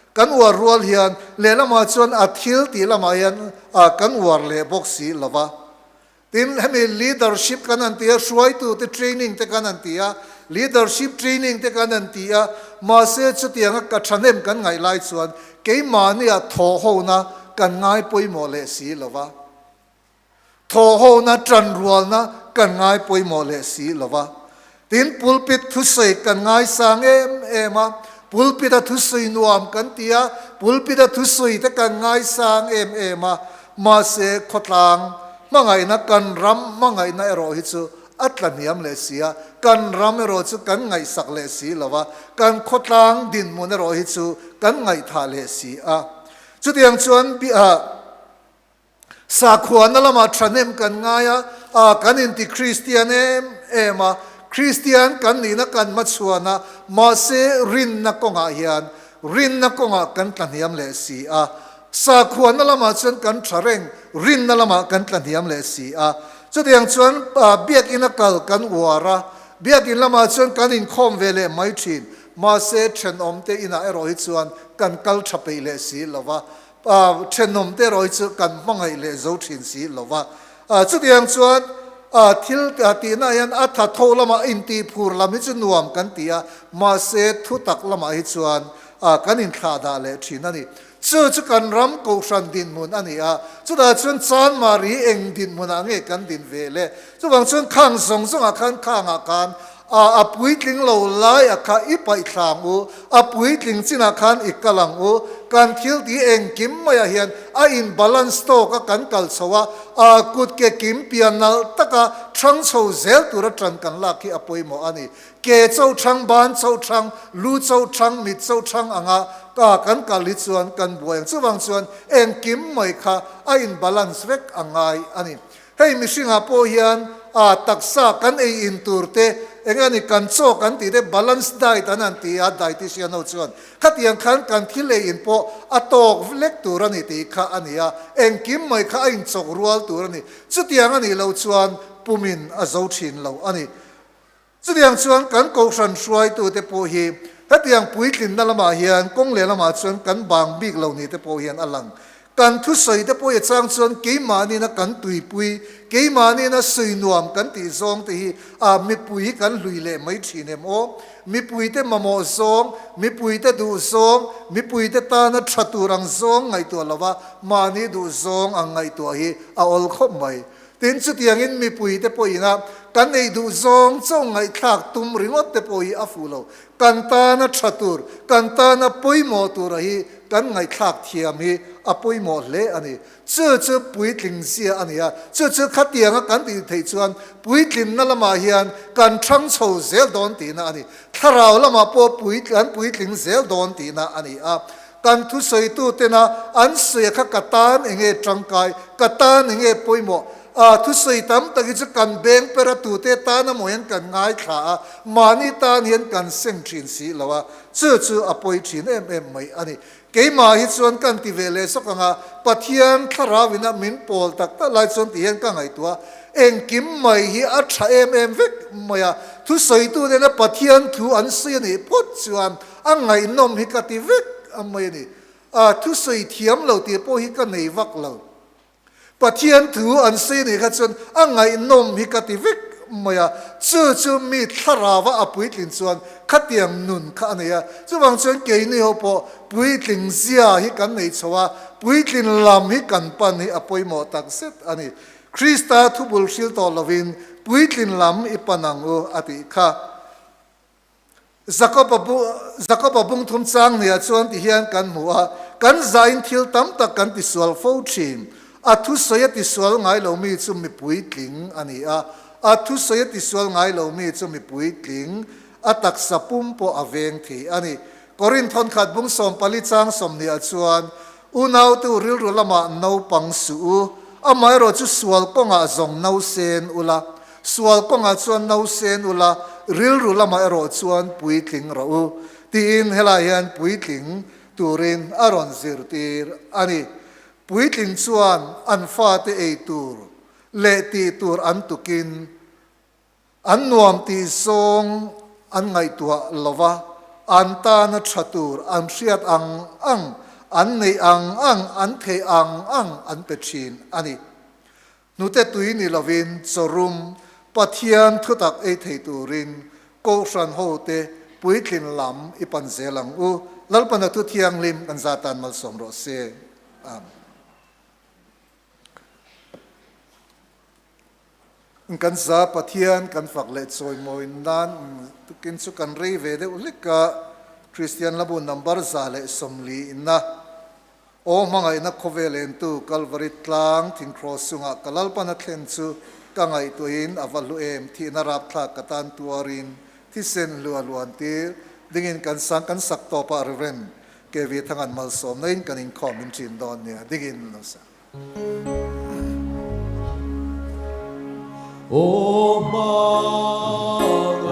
Kan uar rual hian lehlamah chuan a thil tih lamah hian kan uar leh bawk si lo va. Tin, hemi leadership kan han ti a, hruaitute training te kan han ti a, leadership training te kan han ti a, mahse chutianga ka thahnem kan ngaih lai chuan keimahnia thawhhona kan ngai pawimawh leh si lo va. Thawhhona tanrualna kan ngai pawimawh leh si lo va. Tin, pulpit thusawi kan ngaisang em em a, pulpit a thusawi nuam kan ti a, pulpit a thusawi te kan ngaisang em em a, mahse khawtlang hmangaihna, kan ram hmangaihna erawh hi chu a tla hniam leh si a, kan ram erawh chu kan ngaihsak leh si lo va, kan khawtlang dinhmun erawh hi chu kan ngaihthah leh si a. Chutiang chuan Sakhuana lamah thahnem kan ngai a, a kan inti Kristian em em a. Kristian kan nihna kan hmachhuan a, mahse rinna kawngah hian rinna kawngah kan tlahniam leh si a. Sakhuana lamah chuan kan tha reng, rinna lamah kan tlahniam leh si a. Chutiang chuan biakinn a kal kan uar a, biakinn lamah chuan kan inkhawm ve leh mai thin. Mahse thenawmte inah erawh hi chuan kan kal tha peih leh si lo va, thenawmte erawh hi chu kan hmangaih leh zo thin si lo va. Chutiang chuan thil tihna hian a tha tho lamah intihphur lam hi chu nuam kan ti a, mahse thutak lamah hi chuan kan inthlahdah leh thin a ni. Chu chu kan ram kohhran dinhmun a ni a, chutah chuan Chanmari hi eng dinhmunah nge kan din ve le? Chuvang chuan khang zawng zawngah khan khangah khan a a puitling lo lai a kha i paih thlang u, a puitling chinah khan i kal ang u, kan thil tih engkim maiah hian a in balance tawk a kan kal chho a, a kut ke kim pian nalh taka thang chho zel tura tan kan lak hi a pawimawh a ni. Ke cho thang, ban cho thang, lu cho thang, mit cho thang anga ka kan kal hi chuan kan buai ang. Chuvang chuan engkim mai kha a in balance vek a ngai a ni. Hei mihringah pawh hian a taksa kan ei in tur te, eng a ni kan chaw kan tih te balance diet an han ti a dietitian ho chuan khatiang khan kan thil ei in pawh a tawk lek tur a ni tih kha a ni a, engkim mai kha a inchawk rual tur a ni. Chutiang a nih loh chuan pumin a zo thin lo a ni. Chutiang chuan kan kohhran hruaitute pawh hi hetiang puitlinna lamah hian kawng leh lamah chuan kan bang bik lo ni te pawh hian a lang. Kan thusawi te pawh hi a chang chuan keimahniina kan tuipui, keimahniina sawi nuam kan tih zawng te hi a mipui hi kan hlui leh mai thin em aw? Mipuite mamawh zawng, mipuite duh zawng, mipuite tana tha tur ang zawng ngaihtuah lova mahni duh zawng ang ngaihtuah hi a awl khawp mai. Tin, chutiangin mipuite pawhin a kan ei duh zawng chaw ngaihthlak tum ringawt te pawh hi a fuh lo. Kan tana tha tur, kan tana pawimawh tura hi kan ngaihthlak thiam hi a pawimawh hle a ni. Chu chu puitling zia a ni a, chu chu khatianga kan tih theih chuan puitlinna lamah hian kan thang chho zel dawn tihna a ni. Thlarau lamah pawh kan puitling zel dawn tihna a ni a. Kan thusawitu tena an sawi kha ka tan enge tangkai, ka tan enge pawimawh? A thusawi tam tak hi chu kan beng per a tute tan amaw hian kan ngaithla a, mahni tan hian kan seng thin si lo a, chu chu a pawi thin em em mai a ni. Keimah hi chuan kan ti ve leh zawk ang a, Pathian thlarau ina min pawl tak tak lai chuan ti hian ka ngaihtuah a, engkim mai hi a tha em em vek mai a, thusawitu tena Pathian thu an sawi a nih phawt chuan A ngaihnawm hi ka ti vek a mai a ni. A thusawi thiam lo tih pawh hi ka nei vak lo. Pathian thu an sawi anih kha chuan a ngaihnawm hi ka ti vek mai a. Chu chu mi thlarauva a puitlin chuan khatiang nun kha a nei a. Chuvang chuan keini ho pawh puitling zia hi kan nei chho a, puitlin lam hi kan pan hi a pawimawh tak zet a ni. Krista thubul hril tawh lovin puitlin lam i pan ang u a tih kha. Jakob-a bu, Jakob-a bung thum chang nia chuan ti hian kan hmu a, kan zain thil tam tak kan tisual fo thin. A thusawi a tisual ngai lo mi chu mi puitling a ni a, a thusawi a tisual ngai lo mi chu mi puitling, a taksa pum pawh a veng thei a ni. Korinth thawnkhat bung 14 chang 20 ah chuan, Unautu rilru lamah naupang suh u, amaherawh chu sual kawngah zawng nausen ula, Sual kawngah chuan nausen ula, rilru lamah erawh chuan puitling rawh u, tiin helai hian puitling turin a rawn zirtir a ni. Puitling chuan an fate ei tur leh tih tur an tukin an nuam tih zawng an ngaihtuah lo va, an tana tha tur an hriat ang ang, an neih ang ang, an theih ang ang an pe thin a ni. Hnute tui ni lovin chawrum Pathian thutak ei thei turin Kohhran hote puitlin lam i pan zel ang u. Lalpana thu thianghlim kan za tan malsawm rawh se. Amen. Kan za Pathian kan fak leh chawimawi nan tukin chu kan rei ve deuh hlek a, Kristian labu number 140 inna Aw hmangaihna khawvel entu Kalvari tlang thing kraws chungah ka Lalpan a thlen chu ka ngaihtuahin a va hlu em, thihna rapthlak ka tan tuarin thisen hlu a luan tir dingin kan sang kan sak tawpah Rev. KV Thangan malsawmna in kan inkhawm min thin dawn nia dingin lo sa. Aw hmangaihna.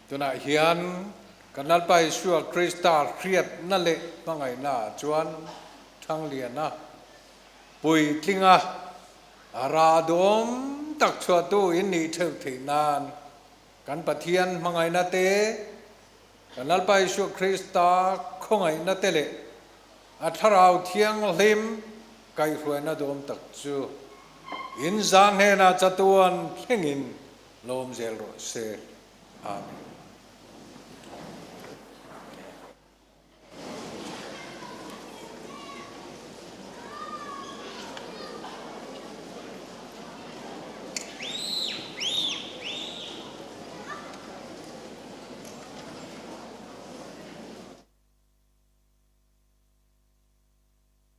Tunah hian kan Lalpa Isua Krista hriatna leh hmangaihnaah chuan Thangliana puitlinga a rah duhawm tak chhuahtu in nih theuh theih nan kan Pathian hmangaihna te, kan Lalpa Isua Krista khawngaihna te leh a Thlarau Thianghlim kaihhruaina duhawm tak chu in zang hnenah chatuan thlengin lawm zel rawh se. Amen.